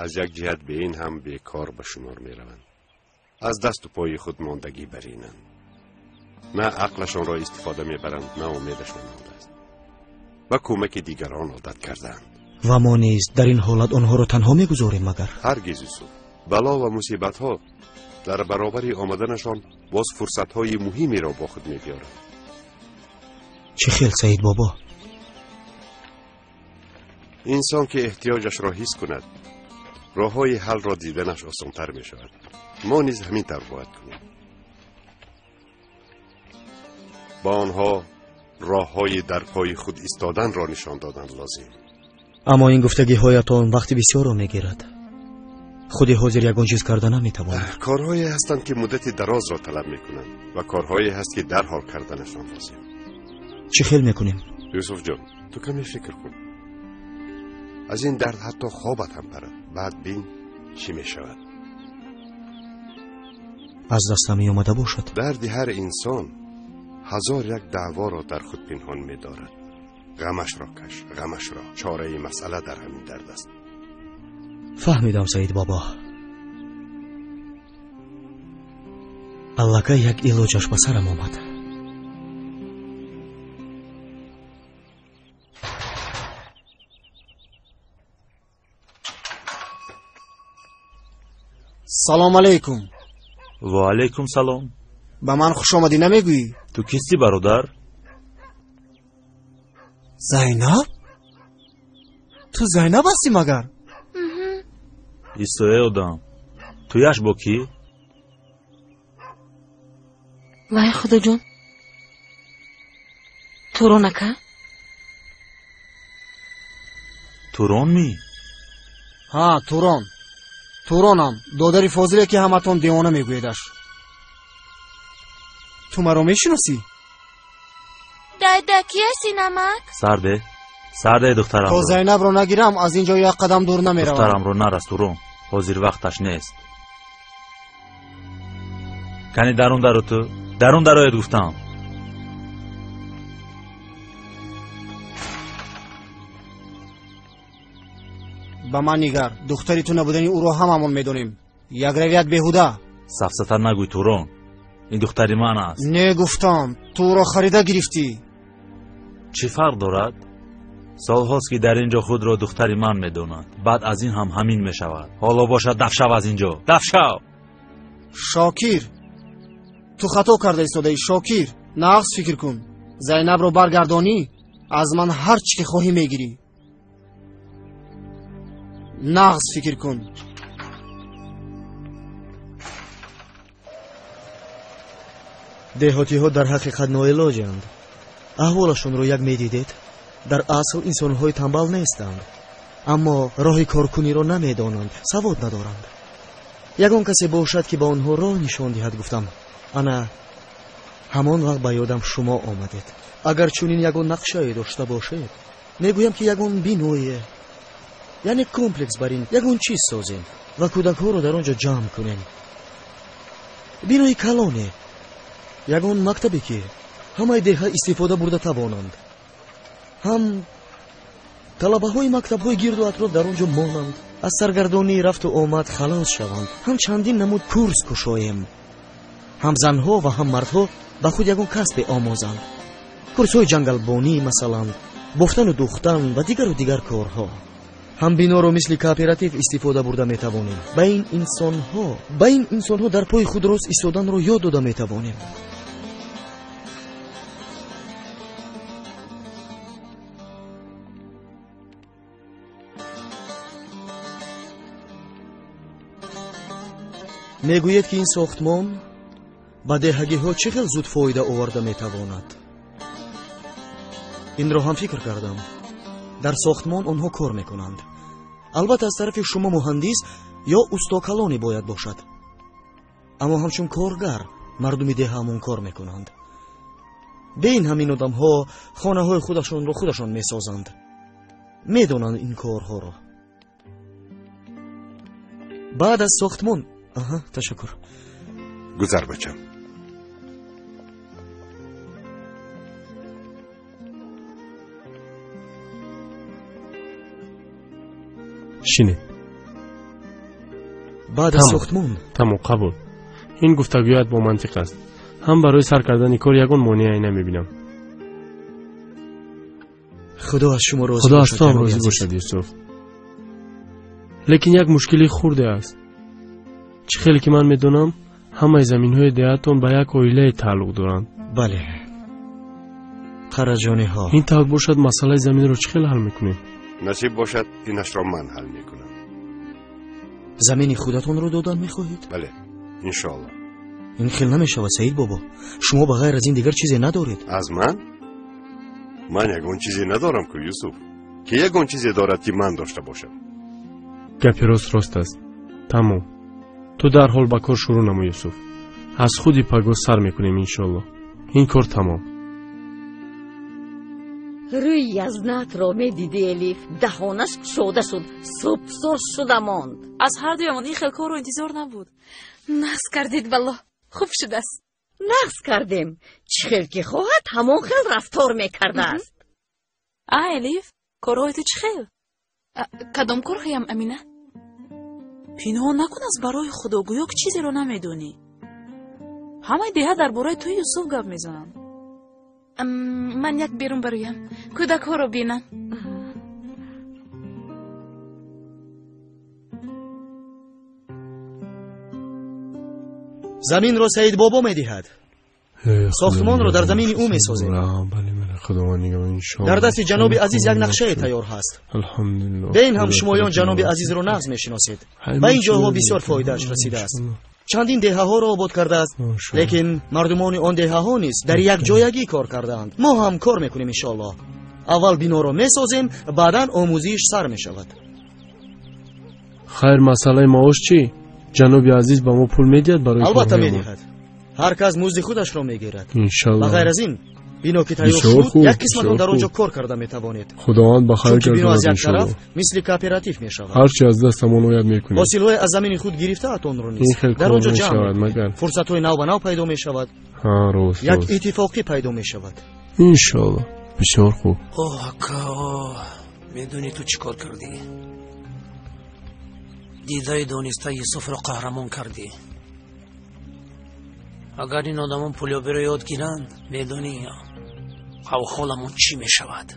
Аз як ҷиҳат бе ин ҳам бекор ба шумор мераванд. Аз дасту пои худ мондагӣ баринанд. На ақлашонро истифода мебаранд, на умедашон мондааст. Ба кӯмаки дигарон одат кардаанд. Ва мо низ дар ин ҳолат онҳоро танҳо мегузорем магар? Ҳаргиз, Юсуф. Бало ва мусибатҳо дар баробари омаданашон боз фурсатҳои муҳимеро бо худ мебиёранд. Чӣ хел, Саид бобо? Инсон ки эҳтиёҷашро ҳис кунад, роҳҳои ҳалро диданаш осонтар мешавад. Мо низ ҳамин тавр бояд кунем. Ба онҳо роҳҳои дар пои худ истоданро нишон додан лозим. Аммо ин гуфтагиҳоятон вақти бисёрро мегирад. Худи ҳозир ягон чиз карда наметавонам. Корҳое ҳастанд, ки муддати дарозро талаб мекунанд ва корҳое ҳаст, ки дарҳол карданашон лозим. Чӣ хел мекунем? Юсуфҷон, ту каме фикр кун. Аз ин дард ҳатто хобат ҳам парад. Баъд бин чӣ мешавад. Аз дастам меомада бошад. Дарди ҳар инсон ҳазор як даъворо дар худ пинҳон медорад. Ғамашро каш, ғамашро. Чораи масъала дар ҳамин дард аст. Фаҳмидам, Саид бобо. Аллакай як илоҷаш ба сарам омад. Салом алейкум. Ва алейкум салом. Ба ман хушомадӣ намегӯӣ? Ту кистӣ, бародар? Зайнаб? Ту Зайнаб ҳастӣ магар? Исоe одам, туяш бо кӣ? Вай худоҷон, Турон ака? Турон ми? Ҳа, Турон. Туронам, додари Фозиле, ки ҳаматон девона мегӯедаш. Ту маро мешиносӣ? Дада, ки ҳасти намак? Сарде, сарде, духтарамро. То Зайнабро нагирам, аз ин ҷо як қадам дур намеравам. Духтарамро нарас, Турон, ҳозир вақташ нест. Кани дарун даро, ту дарун дароед гуфтам. Ба ман нигар, духтари ту набудани ӯро ҳамамон медонем. Якравият беҳуда. Сафсата нагӯй, Турон, ин духтари ман аст. Не гуфтам, ту ӯро харида гирифтӣ. Чӣ фарқ дорад? Солҳост, ки дар ин ҷо худро духтари ман медонад. Баъд аз ин ҳам ҳамин мешавад. Ҳоло бошад, дафшав аз ин ҷо, дафшав. Шокир, ту хато карда истодаӣ. Шокир, нағз фикр кун. Зайнабро баргардонӣ, аз ман ҳар чӣ ки хоҳӣ мегирӣ. Нағз фикр кун. Деҳотиҳо дар ҳақиқат ноилоҷанд. Аҳволашонро як медидед. Дар асл инсонҳои тамбал нестанд, аммо роҳи коркуниро намедонанд, савод надоранд. Ягон касе бошад, ки ба онҳо роҳ нишон диҳад, гуфтам. Ана ҳамон вақт ба ёдам шумо омадед. Агар чунин ягон нақшае дошта бошед, мегӯям, ки ягон биное, яъне комплекс бар ин ягон чиз созем ва кӯдакҳоро дар он ҷо ҷамъ кунем. Бинои калоне, ягон мактабе, ки ҳамаи деҳа истифода бурда тавонанд. Ҳам талабаҳои мактабҳои гирду атроф дар он ҷо монанд, аз саргардонии рафту омад халос шаванд. Ҳам чандин намуд курс кушоем. Ҳам занҳо ва ҳам мардҳо ба худ ягон касбе омӯзанд. Курсҳои ҷангалбонӣ, масалан, бофтану духтан ва дигару дигар корҳо. Ҳам биноро мисли кооператив истифода бурда метавонем. Ба ин инсонҳо дар пои худ рост истоданро ёд дода метавонем. Мегӯед, ки ин сохтмон ба деҳагиҳо чӣ хел зуд фоида оварда метавонад. Инро ҳам фикр кардам. Дар сохтмон онҳо кор мекунанд. Албатта, аз тарафи шумо муҳандис ё устокалоне бояд бошад, аммо ҳамчун коргар мардуми деҳаамон кор мекунанд. Бе ин ҳамин одамҳо хонаҳои худашонро худашон месозанд, медонанд ин корҳоро. Баъд аз сохтмон. Аҳа, ташаккур. Гузар, бачам. Шинед. Баъд аз сохтмон. Тамом, қабул. Ин гуфтагӯят бо мантиқ аст. Ҳам барои сар кардани кор ягон монеае намебинам. Худо аз шумо розӣ Худо аз бошад, ту ҳам ҷаноби розӣ азиз. бошад, Юсуф. Лекин як мушкили хурде аст. Чӣ хеле ки ман медонам, ҳамаи заминҳои деҳатон ба як оилае тааллуқ доранд. Бале, Қараҷониҳо. Ин тавр бошад, масъалаи заминро чӣ хел ҳал мекунем? Насиб бошад, инашро ман ҳал мекунам. Замини худатонро додан мехоҳед? Бале, иншоалло. Ин хел намешавад, Саид бобо. Шумо ба ғайр аз ин дигар чизе надоред. Аз ман? Ман ягон чизе надорам ку, Юсуф. Ки ягон чизе дорад, ки ман дошта бошам? Гапи рост рост аст. Тамом, ту дарҳол ба кор шурӯъ намо, Юсуф. Аз худи пагоҳ сар мекунем, иншоалло. Ин кор тамом. Рӯи Язнатро медидӣ, Элиф, даҳонаш кушода шуд, субсур шуда монд. Аз ҳардуямон ин хел корро интизор набуд. Нағз кардед, валло, хуб шудааст. Нағз кардем. Чӣ хел ки хоҳад, ҳамон хел рафтор мекардааст. А, Элиф, корҳои ту чӣ хел? Кадом корҳоям, Амина? Пинҳон накун аз барои Худо, гӯё ки чизеро намедонӣ. Ҳамаи деҳа дар бораи ту Юсуф гап мезананд. Ман як берун бароям, кӯдакҳоро бинам. Заминро Саид бобо медиҳад. Сохтмонро дар замини ӯ месозем. Дар дасти ҷаноби азиз як нақшае тайёр ҳаст. Алҳамдулиллоҳ. Бе ин ҳам шумоён ҷаноби азизро нағз мешиносед. Ба ин ҷойҳо бисёр фоидааш расидааст. Чандин деҳаҳоро обод кардааст, лекин мардумони он деҳаҳо низ дар якҷоягӣ кор кардаанд. Мо ҳам кор мекунем, иншоаллоҳ. Аввал биноро месозем, баъдан омӯзиш сар мешавад. Хайр, масъалаи маош чӣ? Ҷаноби азиз ба мо пул медиҳад барои Албатта корҳоямон? медиҳад. Ҳар кас музди худашро мегирад. Иншаллоҳ. Ба ғайр аз ин, бино ки тайёр Бисёр шуд, хуб, як қисматон бисёр дар он ҷо хуб. кор карда метавонед. Худованд ба хайр Чунки бино аз гардонад, як тараф иншаллоҳ. мисли кооператив мешавад. Ҳар чи аз дастамон ояд мекунем. Ҳосилҳои аз замини худ гирифтаатонро низ Ин хел дар кор он ҷо ҷамъ мешавад, мекунед. магар? Фурсатҳои нав ба нав пайдо мешавад. Ҳа, рост, Як рост. иттифоқӣ пайдо мешавад. Иншаллоҳ. Бисёр хуб. Оҳ, ака, оҳ, медонӣ ту чӣ кор кардӣ? Дидаи дониста Юсуфро қаҳрамон кардӣ. Агар ин одамон пулёбиро ёд гиранд, медонӣ авҳоламон чӣ мешавад.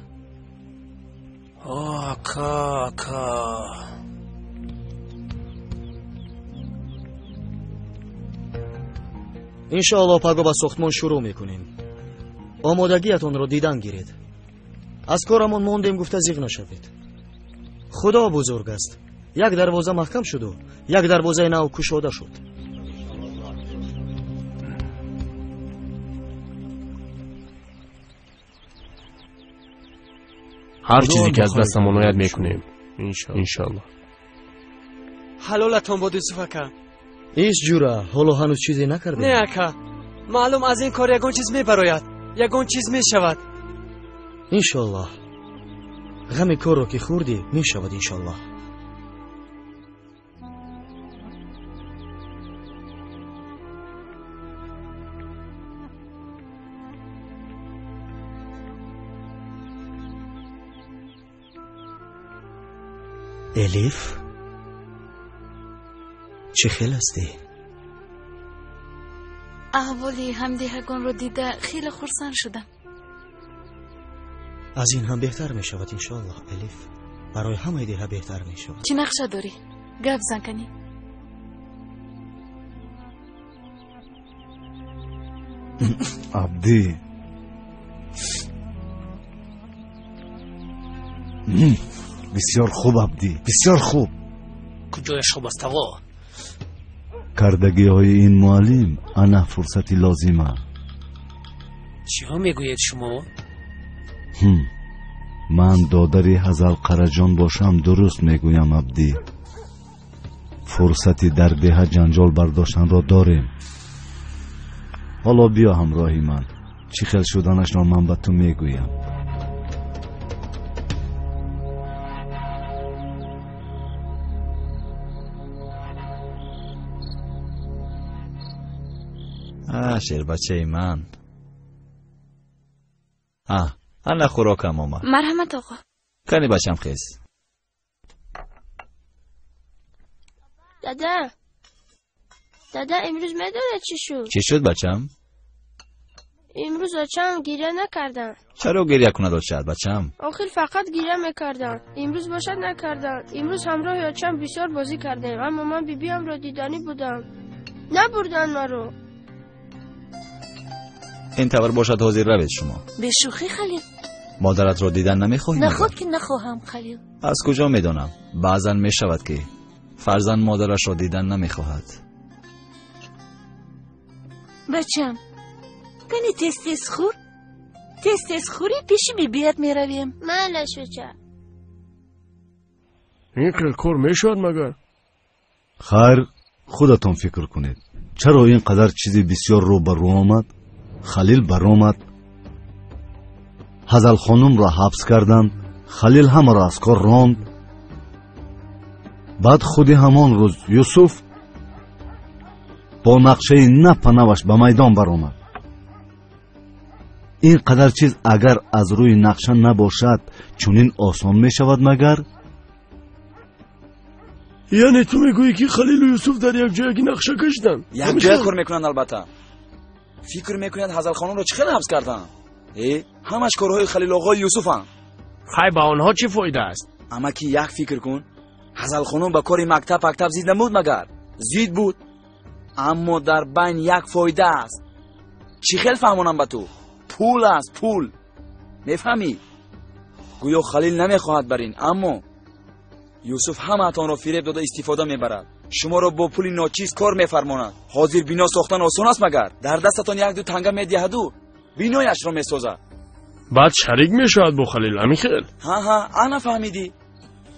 Оҳ, ака, ака. Иншоаллоҳ, паго ба сохтмон шурӯъ мекунем. Омодагиятонро дидан гиред. Аз корамон мондем гуфта зиғ нашавед. Худо бузург аст. Як дарвоза маҳкам шуду як дарвозаи нав кушода шуд. Ҳар чизе ки аз дастамон ояд мекунем, иншоаллоҳ. Ҳалолатон бод, Юсуф ака. Ис ҷура, ҳоло ҳанӯз чизе накардем. Не, ака, маълум аз ин кор ягон чиз мебарояд, ягон чиз мешавад. Иншоаллоҳ, ғами корро ки хӯрдӣ, мешавад, иншоаллоҳ. Элиф, чӣ хел ҳастӣ? Аҳволи ҳамдеҳагонро дида хеле хурсанд шудам. Аз ин ҳам беҳтар мешавад, иншоаллоҳ, Элиф. Барои ҳамаи деҳа беҳтар мешавад. Чӣ нақша дорӣ? Гап зан канӣ. Абдӣ, бисёр хуб, Абдӣ, бисёр хуб. Куҷояш хуб аст, тағо? Кардагиҳои ин муаллим ана фурсати лозима. Чиҳо мегӯед шумо? Ман додари Ҳазал Қараҷон бошам, дуруст мегӯям, Абдӣ. Фурсати дар деҳа ҷанҷол бардоштанро дорем. Ҳоло биё ҳамроҳи ман, чӣ хел шуданашро ман ба ту мегӯям. А, шербачаи ман. А, ана хӯрокам омад. Марҳамат, оғо. Кани, бачам, хез. Дада. Дада, имрӯз медонед чӣ шуд? Чӣ шуд, бачам? Имрӯз очаам гиря накарданд. Чаро гиря кунад очаат, бачам? Охир фақат гиря мекарданд. Имрӯз бошад накарданд. Имрӯз ҳамроҳи очам бисёр бозӣ кардем, аммо ман бибиамро диданӣ будам. Набурданд маро. Ин тавр бошад, ҳозир равед шумо. Бешӯхӣ, Халил. Модаратро дидан намехоҳӣ? Наход ки нахоҳам, Халил. Аз куҷо медонам? Баъзан мешавад ки фарзанд модарашро дидан намехоҳад. Бачам, кани тез-тез хӯр. Тез-тез хӯрӣ, пеши бибият меравем. Майлаш, оча. Ин хел кор мешавад магар? Хайр, худатон фикр кунед. Чаро ин қадар чизи бисёр рӯ ба рӯ омад? Халил баромад, Ҳазалхонумро ҳабс карданд, Халил ҳамаро аз кор ронд. Баъд худи ҳамон рӯз Юсуф бо нақшаи напанаваш ба майдон баромад. Ин қадар чиз агар аз рӯи нақша набошад, чунин осон мешавад магар? Яъне ту мегӯӣ ки Халилу Юсуф дар якҷоягӣ нақша кашиданд? Якҷоя кор мекунанд, албатта. Фикр мекунад, Ҳазалхонумро чӣ хел ҳабс карданд? Э, ҳамаш корҳои Халилоғои Юсуфанд. Хай, ба онҳо чӣ фоида аст? Амаки, як фикр кун. Ҳазалхонум ба кори мактаб пактаб зид набуд магар? Зид буд. Аммо дар байн як фоида аст. Чӣ хел фаҳмонам ба ту? Пул аст, пул. Мефаҳмӣ? Гӯё Халил намехоҳад бар ин, аммо Юсуф ҳамаатонро фиреб дода истифода мебарад. Шуморо бо пули ночиз кор мефармонад. Ҳозир бино сохтан осон аст магар? Дар дастатон як-ду танга медиҳаду бинояшро месозад. Баъд шарик мешавад бо Халил, ҳамин хел? Ҳа, ҳа, ана фаҳмидӣ.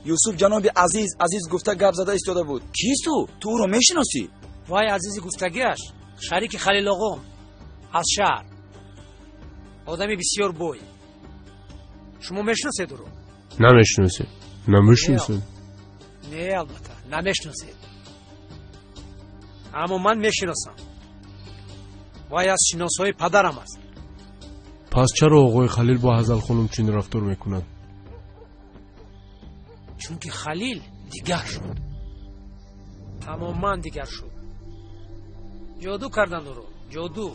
Юсуф ҷаноби Азиз, Азиз гуфта гап зада истода буд. Кист ӯ? Ту ӯро мешиносӣ? Вай Азизи гуфтагиаш шарики Халилоғо аз шаҳр. Одами бисёр бой. Шумо мешиносед ӯро? Намешиносем. Намешиносем. Не, албатта, намешиносед. Аммо ман мешиносам. Вай аз шиносҳои падарам аст. Пас чаро оғои Халил бо Ҳазалхонум чунин рафтор мекунад? Чунки Халил дигар шуд. Тамоман дигар шуд. Ҷоду карданд ӯро, ҷоду.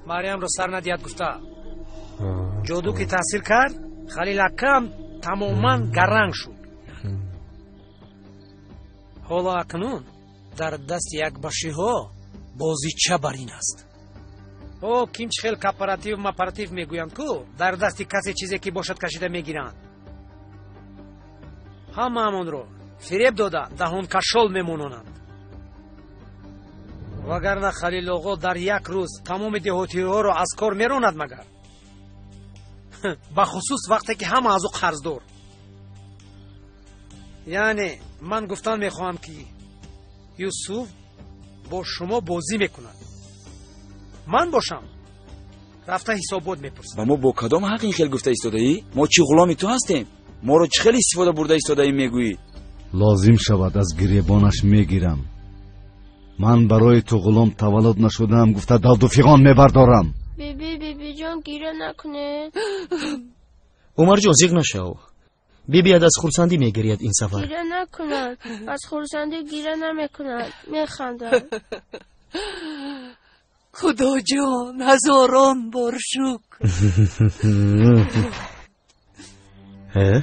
Марьямро сар надиҳад гуфта. Ҷоду ки таъсир кард, Халил акам тамоман гаранг шуд. Ҳоло акнун дар дасти якбашиҳо бозича бар ин аст. О, ким чӣ хел кооператив мапаратив мегӯянд ку, дар дасти касе чизе ки бошад кашида мегиранд. Ҳамаамонро фиреб дода даҳонкашол мемононанд. Вагарна Халилоғо дар як рӯз тамоми деҳотиҳоро аз кор меронад магар? Бахусус вақте ки ҳама аз ӯ қарздор. Яъне ман гуфтан мехоҳам ки Юсуф бо шумо бозӣ мекунад. Ман бошам рафта ҳисобот мепурсам. Ба мо бо кадом ҳақ ин хел гуфта истодаӣ? Мо чӣ ғуломи ту ҳастем? Моро чӣ хел истифода бурда истодаӣ мегӯӣ? Лозим шавад аз гиребонаш мегирам. Ман барои ту ғулом таваллуд нашудаам гуфта давду фиғон мебардорам. Биби, бибиҷон, гиря накунед. Умарҷон, зиқ нашав. Бибият аз хурсандӣ мегирияд ин сафар. Гиря накунад. Аз хурсандӣ гиря намекунад. Механдад. Худоҷон, ҳазорон бор шукр. Э?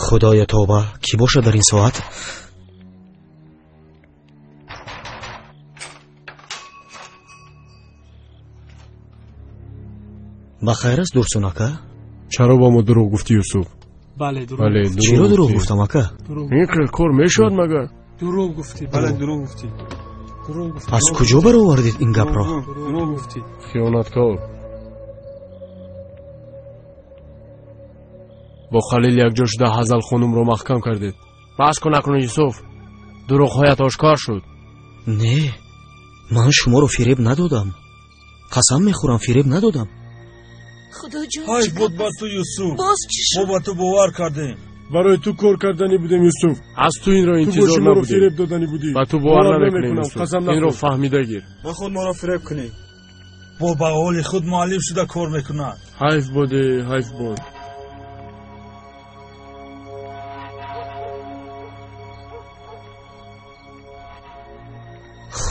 Худоя тавба, кӣ бошад дар ин соат? Ба хайр аст, Дурсун ака? Чаро ба мо дурӯғ гуфтӣ, Юсуф? Бале, дурӯғ. Чиро дурӯғ гуфтам, ака? Ин хел кор мешавад магар? Дурӯғ гуфтӣ, бале, дурӯғ гуфтӣ. Аз куҷо баровардед ин гапро? Дурӯғ гуфтӣ. Хиёнаткор. Бо Халил якҷо шуда Ҳазалхонумро маҳкам кардед. Бас кун акнун, Юсуф. Дурӯғҳоят ошкор шуд. Не, ман шуморо фиреб надодам. Қасам мехӯрам, фиреб надодам. Худоҷон, ҳайф буд ба ту, Юсуф. Боз чӣ шуд? Мо ба ту бовар кардем. Барои ту кор карданӣ будем, Юсуф. Аз ту инро интизор набудем. Фиреб доданӣ будӣ. Ба ту бовар намекунем, Юсуф. Инро фаҳмида гир. Наход моро фиреб кунӣ. Бо ба ҳоли худ муаллим шуда кор мекунад. Ҳайф буд, ҳайф буд.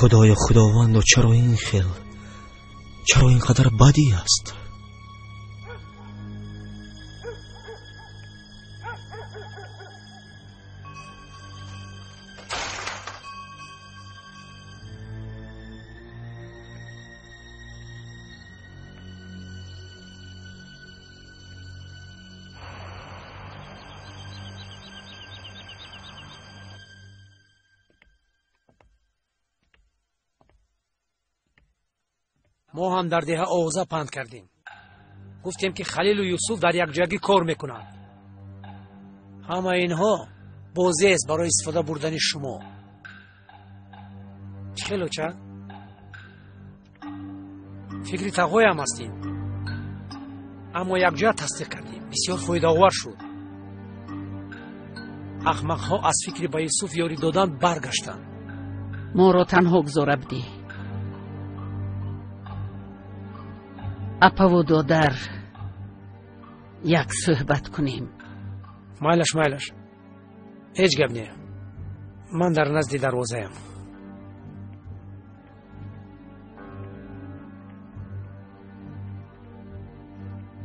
Худоё, худовандо, чаро ин хел, чаро ин қадар бадӣ аст? Мо ҳам дар деҳа овоза панд кардем. Гуфтем, ки Халилу Юсуф дар якҷоягӣ кор мекунанд. Ҳамаи инҳо бозиест барои истифода бурдани шумо. Чӣ хел, оча? Фикри тағоям ҳастем, аммо якҷоя тасдиқ кардем, бисёр фоидаовар шуд. Ахмақҳо аз фикри ба Юсуф ёрӣ додан баргаштанд. Моро танҳо гузор, Абдӣ. Апаву додар як суҳбат кунем. Майлаш, майлаш, ҳеҷ гап не, ман дар назди дарвозаям.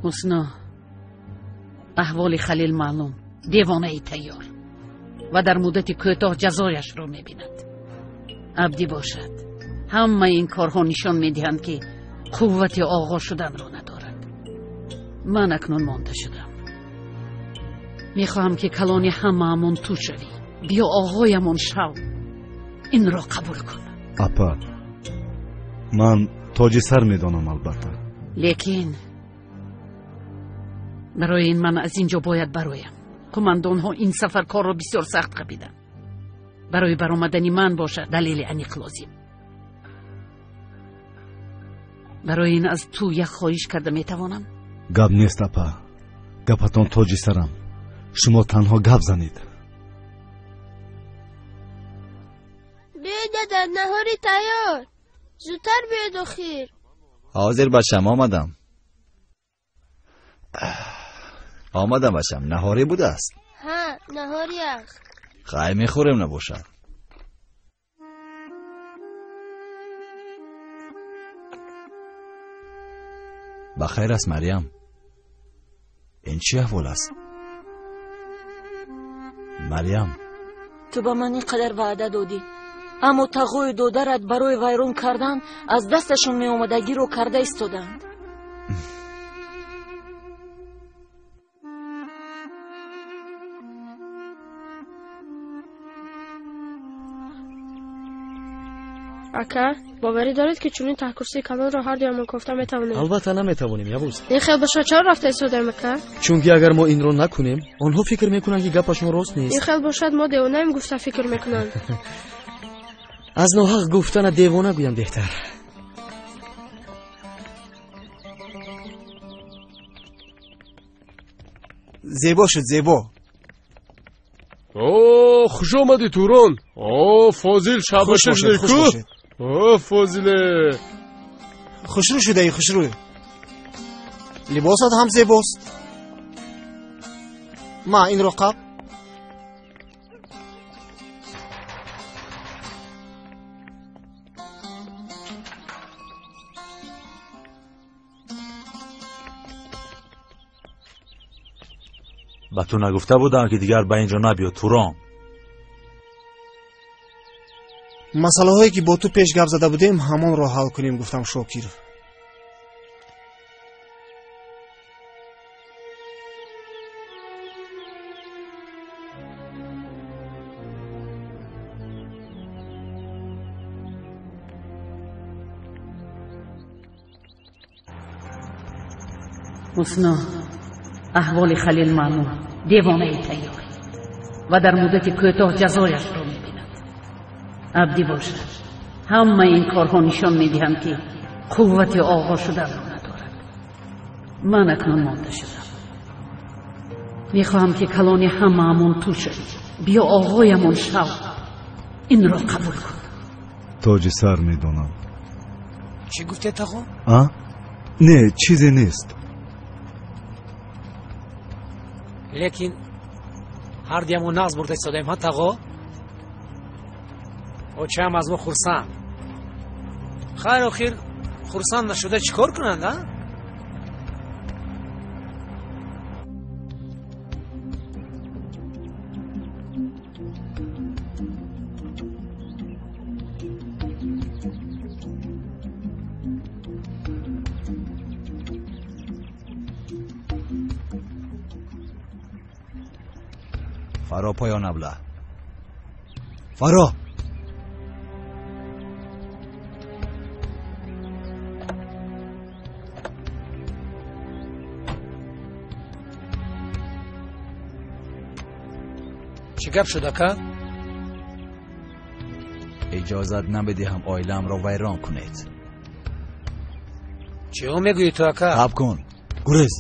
Ҳусно, аҳволи Халил маълум, девонаи тайёр ва дар муддати кӯтоҳ ҷазояшро мебинад. Абдӣ бошад, ҳамаи ин корҳо нишон медиҳанд, ки қуввати оғо шуданро надорад. Ман акнун монда шудам. Мехоҳам, ки калони ҳамаамон ту шавӣ. Биё, оғоямон шав, инро қабул кун. Апа, ман тоҷи сар медонам, албатта. Лекин барои ин ман аз ин ҷо бояд бароям. Қумандонҳо ин сафар корро бисёр сахт қабиданд. Барои баромадани ман бошад далели аниқ лозим. Барои ин аз ту як хоҳиш карда метавонам? Гап нест, апа, гапатон тоҷи сарам. Шумо танҳо гап занед. Биёед, дада, наҳори тайёр. Зудтар биёед охир. Ҳозир, бачам, омадам. Омадам, бачам. Наҳорӣ будааст? Ҳа, наҳорӣ аст. Хай, мехӯрем набошад. Ба хайр аст, Марьям? Ин чӣ аҳвол аст, Марьям? Ту ба ман ин қадар ваъда додӣ, аммо тағою додарат барои вайрон кардан аз дасташон меомадагиро карда истодаанд. Ака, боварӣ доред, ки чунин таҳкурсии калонро ҳардуямон кофта метавонем? Албатта наметавонем, Явуз. Ин хел бошад, чаро рафта истодаем, ака? Чунки агар мо инро накунем, онҳо фикр мекунанд, ки гапашон рост нест. Ин хел бошад, мо девонаем гуфта фикр мекунанд. Аз ноҳақ гуфтана девона гӯям беҳтар. Зебо шуд, зебо. О, хуш омадӣ, Турон. О, Фозил, шабаша шудаи ку? О, Фозиле, хушрӯ шудаи, хушрӯ. Либосат ҳам зебост. Ма, инро қаб. Ба ту нагуфта будам, ки дигар ба ин ҷо набиё, Турон? Масъалаҳое, ки бо ту пеш гап зада будем, ҳамонро ҳал кунем, гуфтам, Шокир. Ҳусно, аҳволи Халил маълум, девонаи тайёр ва дар муддати кӯтоҳ ҷазояшро мебинад. Абдӣ бошад, ҳамаи ин корҳо нишон медиҳанд, ки қуввати оғо шуданро надорад. Ман акнун монда шудам. Мехоҳам, ки калони ҳамаамон ту шавӣ. Биё, оғоямон шав, инро қабул кун. Тоҷи сар медонам. Чӣ гуфте, тағо? А, не, чизе нест. Лекин ҳардуямон нағз бурда истодаем, ҳа, тағо? Очаам аз мо хурсанд. Хайр, охир хурсанд нашуда чӣ кор кунанд, а? Фаро поён абла. Фаро! Чӣ гап шуд, ака? Иҷозат намедиҳам оилаамро вайрон кунед. Чӣ мегӯӣ ту, ака? Сабр кун. Гурез.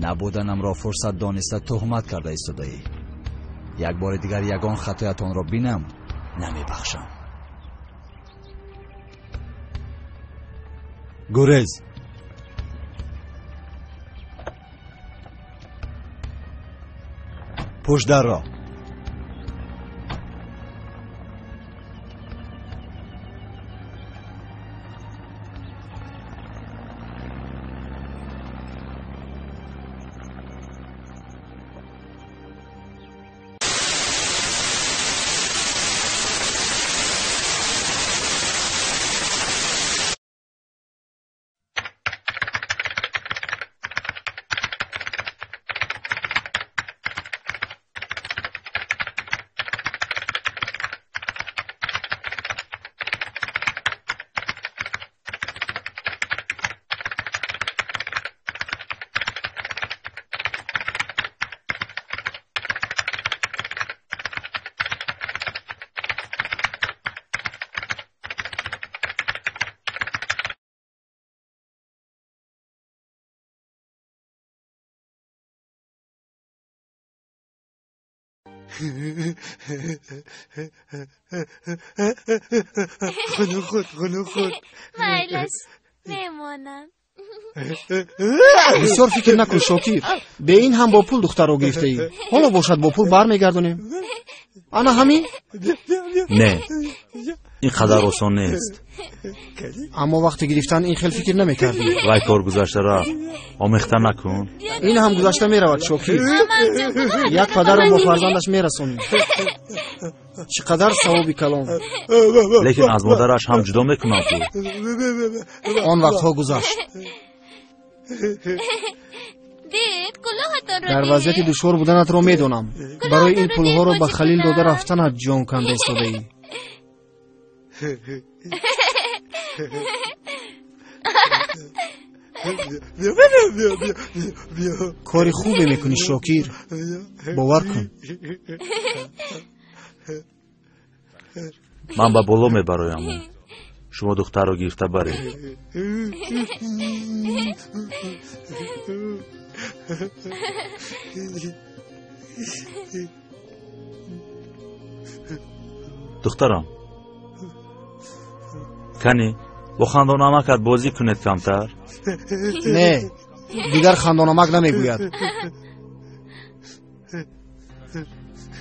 Набуданамро фурсат дониста туҳмат карда истодаӣ. Як бори дигар ягон хатоятонро бинам, намебахшам. Гурез. Пӯш дарро. Хунук. Майлаш, мемонам. Бисёр фикр накун, Шокир. Бе ин ҳам бо пул духтарро гирифтаӣ. Ҳоло бошад бо пул бармегардонем. Ана ҳамин? Не, ин қадар осон нест. Аммо вақти гирифтан ин хел фикр намекардӣ. Вай кор гузашта рафт. Омехта накун. Ин ҳам гузашта меравад, Шокир. Як падарро бо фарзандаш мерасонем. Чӣ қадар савоби калон. Лекин аз модараш ҳам ҷудо мекунам ку. Он вақтҳо гузашт. Дар вазъияти душвор буданатро медонам. Барои ин пулҳоро ба Халил дода рафтанат ҷон канда истодаӣ. Кори хубе мекунӣ, Шокир. Бовар кун. Ман ба боло мебароям. Шумо духтарро гирифта баред. Духтарам, кани бо хандонамакат бозӣ кунед камтар? Не, дигар хандонамак намегӯяд.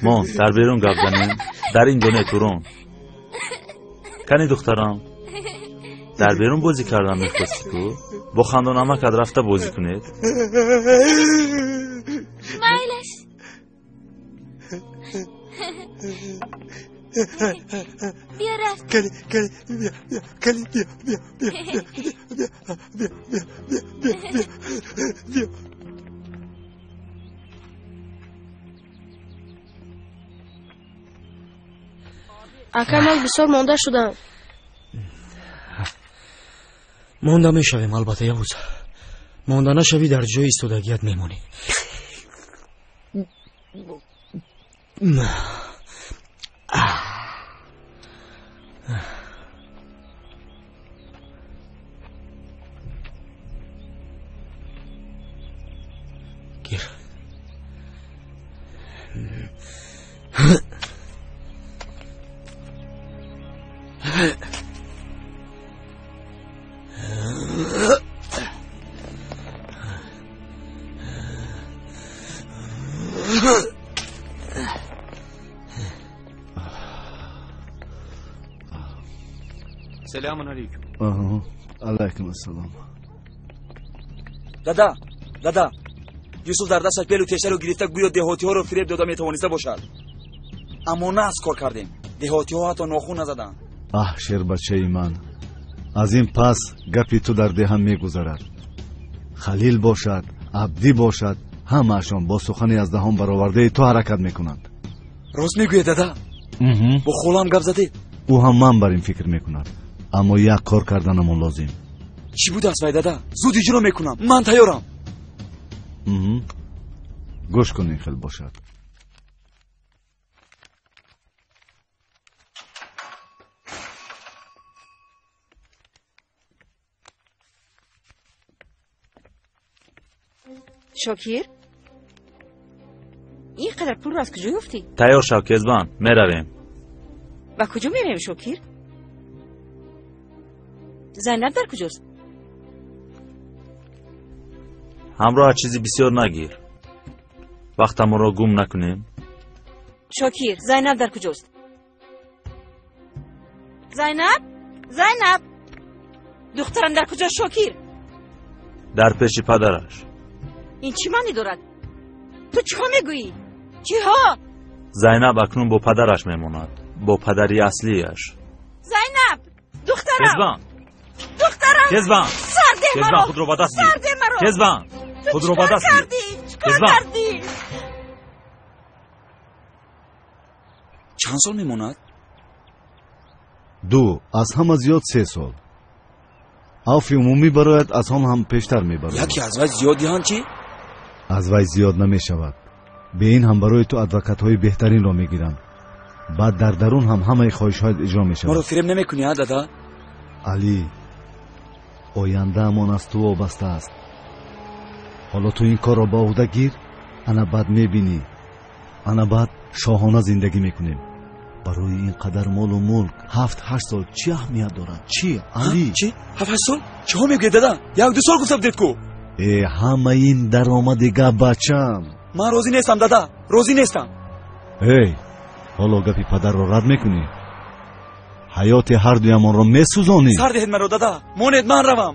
Мон дар берун гап занем, дар ин ҷо не, турон. Кани духтарам, дар берун бозӣ кардан мехостӣ ку? Бо хандонамакат рафта бозӣ кунед. Майлаш. Биё рафт. Биё. Ака, ман бисёр монда шудам. Монда мешавем, албатта, Явуз. Монда нашавӣ, дар ҷои истодагият мемонӣ. Гир. Селамун алейкум. Алайкум ассалом. Дада, дада, Юсуф дар дасташ белу тешаро гирифта гӯё деҳотиҳоро фиреб дода метавониста бошад. Аммо на аз кор кардем. Деҳотиҳо ҳатто нохун назаданд. Аҳ, шербачаи ман, аз ин пас гапи ту дар деҳа мегузарад. Халил бошад, Абдӣ бошад, ҳамаашон бо сухани аз даҳон баровардаи ту ҳаракат мекунанд. Рост мегӯед, дада? Бо холам гап задед? Ӯ ҳам ман бар ин фикр мекунад, аммо як кор карданамон лозим. Чӣ будааст вай, дада? Зуд иҷро мекунам, ман тайёрам. Гӯш кун, ин хел бошад. Шокир, ин қадар пулро аз куҷо ёфтӣ? Тайёр шав, Кезбан, меравем. Ба куҷо меравем, Шокир? Зайнаб дар куҷост? Ҳамроҳ чизи бисёр нагир, вақтамонро гум накунем. Шокир, Зайнаб дар куҷост? Зайнаб, Зайнаб, духтарам дар куҷост, Шокир? Дар пеши падараш. Ин чӣ маънӣ дорад? Ту чиҳо мегӯӣ? Чиҳо? Зайнаб акнун бо падараш мемонад, бо падари аслияш. Зайнаб, духтарам! Кезбан! Духтарам! Кезбан! Сардеҳ маро! Кезбан, худро ба даст гир! Сардеҳ маро! Кезбан, худро ба даст гир! Чикор кардӣ? Чанд сол мемонад? 2, аз ҳама зиёд 3 сол. Авфи умумӣ барояд, аз он ҳам пештар мебарояд. Яке аз вай зиёд диҳанд чӣ? Аз вай зиёд намешавад. Бе ин ҳам барои ту адвокатҳои беҳтаринро мегиранд. Баъд дар дарун ҳам ҳамаи хоҳишҳоят иҷро мешавад. Маро фиреб намекунӣ, а дада? Алӣ, ояндаамон аз ту вобаста аст. Ҳоло ту ин корро ба уҳда гир, ана баъд мебинӣ. Ана баъд шоҳона зиндагӣ мекунем. Барои ин қадар молу мулк 7-8 сол чӣ аҳамият дорад? Чӣ, Алӣ? Чӣ? 7-8 сол? Чиҳо мегӯед, дада? 1-2 сол гуфта будед ку? Э, ҳамаи ин даромади гап, бачам. Ман розӣ нестам, дада, розӣ нестам. Эй, ҳоло гапи падарро рад мекунӣ? Ҳаёти ҳардуямонро месӯзонӣ? Сар диҳед маро, дада, монед ман равам.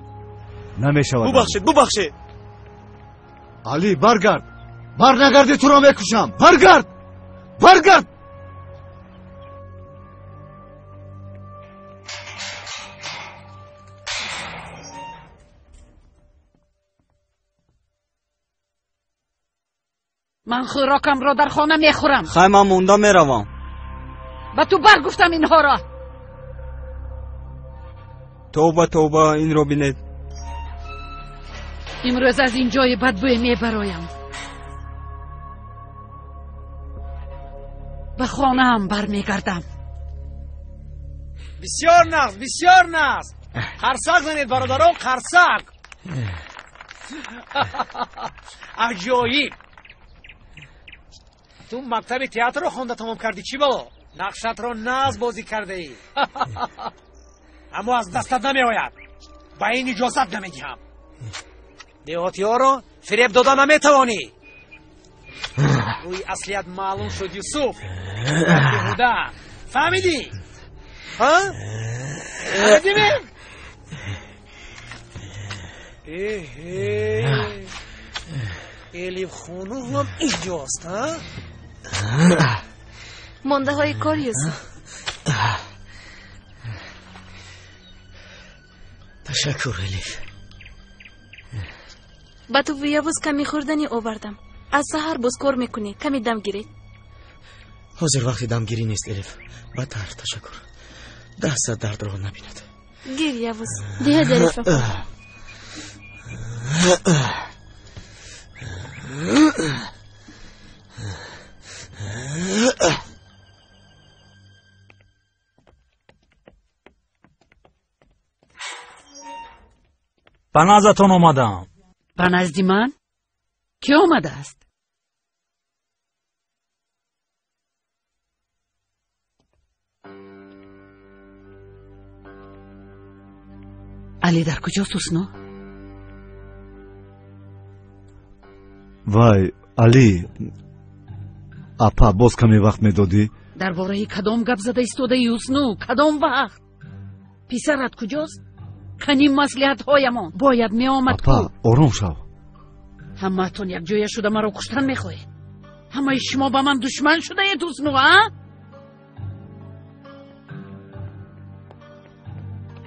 Намешавад. Бубахшед, бубахшед. Алӣ, баргард! Барнагардӣ туро мекушам! Баргард! Баргард! Ман хӯрокамро дар хона мехӯрам. Хай, ман монда меравам. Ба ту баргуфтам инҳоро. Тавба, тавба, инро бинед. Имрӯз аз ин ҷои бадбӯй мебароям. Ба хонаам бармегардам. Бисёр нағз, бисёр нағз. Қарсак занед, бародарон, қарсак. Аҷоиб. Ту мактаби театрро хонда тамом кардӣ, чӣ бало? Нақшатро нағз бозӣ кардаӣ. Аммо аз дастат намеояд. Ба ин иҷозат намедиҳам. Деҳотиҳоро фиреб дода наметавонӣ. Рӯи аслият маълум шуд, Юсуф. Беҳуда. Фаҳмидӣ? Ҳа? Фаҳмидӣ? Эҳе. Элиф хонум ҳам инҷост, ҳа? Мондаҳои кор, Юсуф. Ташаккур, Элиф. Ба ту Явуз ками хӯрданӣ овардам. Аз саҳар боз кор мекунӣ, ками дам гиред. Ҳозир вақти дамгирӣ нест, Элиф. Бадтар, ташаккур. Дастат дардро набинад. Гир, Явуз. Диҳед, Элиф. Ба наздатон омадам. Ба назди ман? Кӣ омадааст? Али дар куҷост, Ҳусно? Вай, Али, апа, боз каме вақт медодӣ? Дар бораи кадом гап зада истодаи, Ҳусну? Кадом вақт? Писарат куҷост? Кани маслиҳатҳоямон бояд меомад ку. Апа, ором шав. Ҳамаатон якҷоя шуда маро куштан мехоҳед. Ҳамаи шумо ба ман душман шудаед, Ҳусну, а?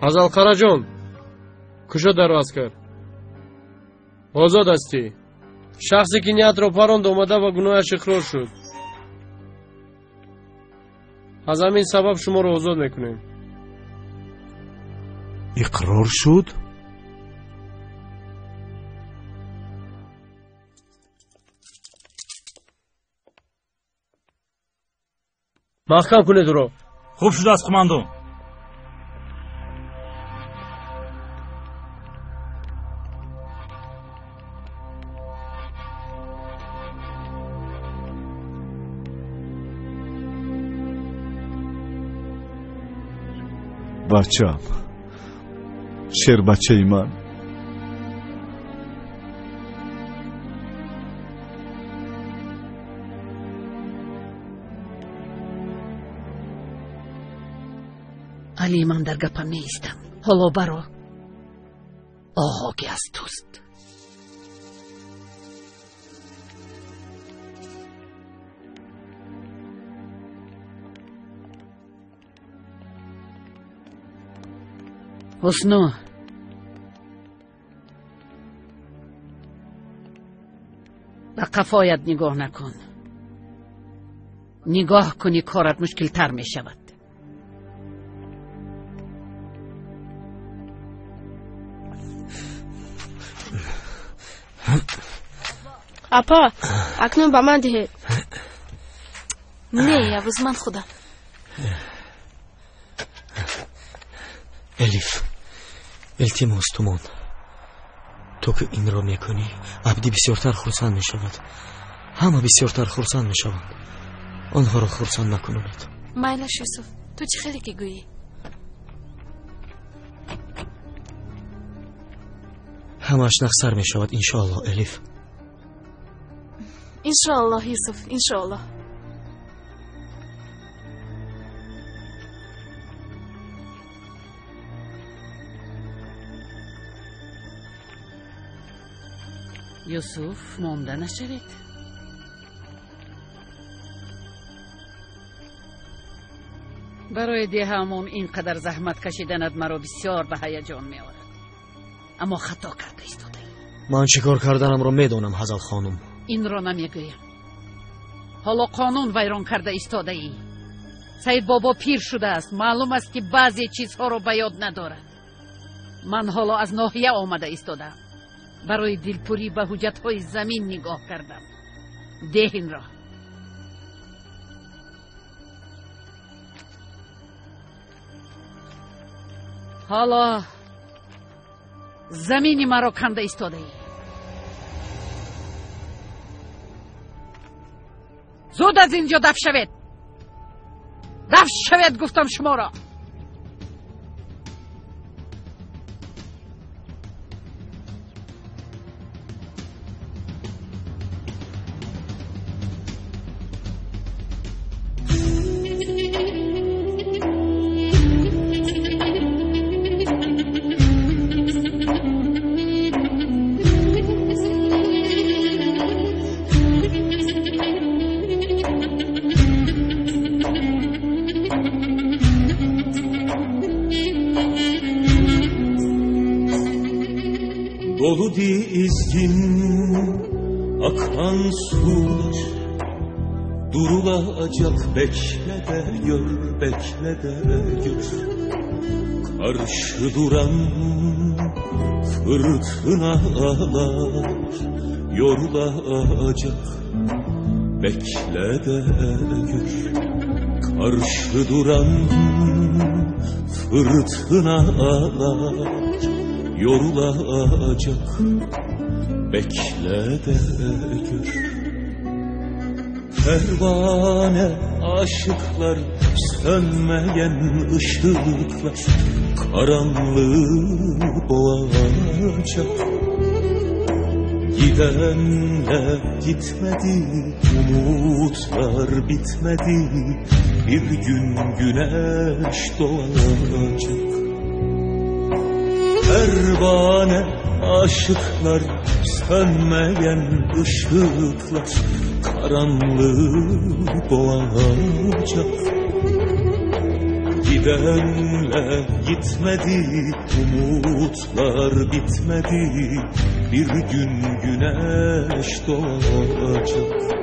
Ҳазалқараҷон, кушо дарро, аскар. Озод ҳастӣ. Шахсе ки ниятро паронд омада ва гуноҳаш иқрор шуд. Аз ҳамин сабаб шуморо озод мекунем. Иқрор шуд? Маҳкам кунед ӯро. Хуб шудааст, қумандон. Бачам, шербачаи ман. Али, ман дар гапам меистам. Ҳоло баро, оғо ки аз туст. Ҳусну, ба қафоят нигоҳ накун. Нигоҳ кунӣ, корат мушкилтар мешавад. Апа, акнун ба ман диҳед. Не, Явуз, ман худам. Элиф, илтимос, тумон. Ту ки инро мекунӣ, Абдӣ бисёртар хурсанд мешавад. Ҳама бисёртар хурсанд мешаванд. Онҳоро хурсанд накунонед. Майлаш, Юсуф, ту чӣ хеле ки гӯӣ? Ҳамааш нақсар мешавад, иншоаллоҳ, Элиф. Иншоаллоҳ, Юсуф, иншоаллоҳ. Юсуф, монда нашавед. Барои деҳаамон ин қадар заҳмат кашиданат маро бисёр ба ҳаяҷон меорад. Аммо хато карда истодаӣ. Ман чӣ кор карданамро медонам, Ҳазал хонум. Инро намегӯям. Ҳоло қонун вайрон карда истодаӣ. Саидбобо пир шудааст. Маълум аст, ки баъзе чизҳоро ба ёд надорад. Ман ҳоло аз ноҳия омада истодаам. Барои дилпурӣ ба ҳуҷҷатҳои замин нигоҳ кардам. Деҳ инро. Ҳоло замини маро канда истодаӣ. Зуд аз ин ҷо дафт шавед. Дафт шавед, гуфтам шуморо. Dolu dizgin akan sular durulacak, bekle de gör, bekle de gör. Karşı duran fırtınalar yorulacak, bekle de gör. Karşı duran fırtınalar yorulacak, bekle de gör. Pervane aşıklar, sönmeyen ışıklar karanlığı boğacak. Gidenler gitmedi, umutlar bitmedi, bir gün güneş doğacak. Pervane aşıklar, sönmeyen ışıklar karanlığı boğacak. Gidenle gitmedi, umutlar bitmedi, bir gün güneş doğacak.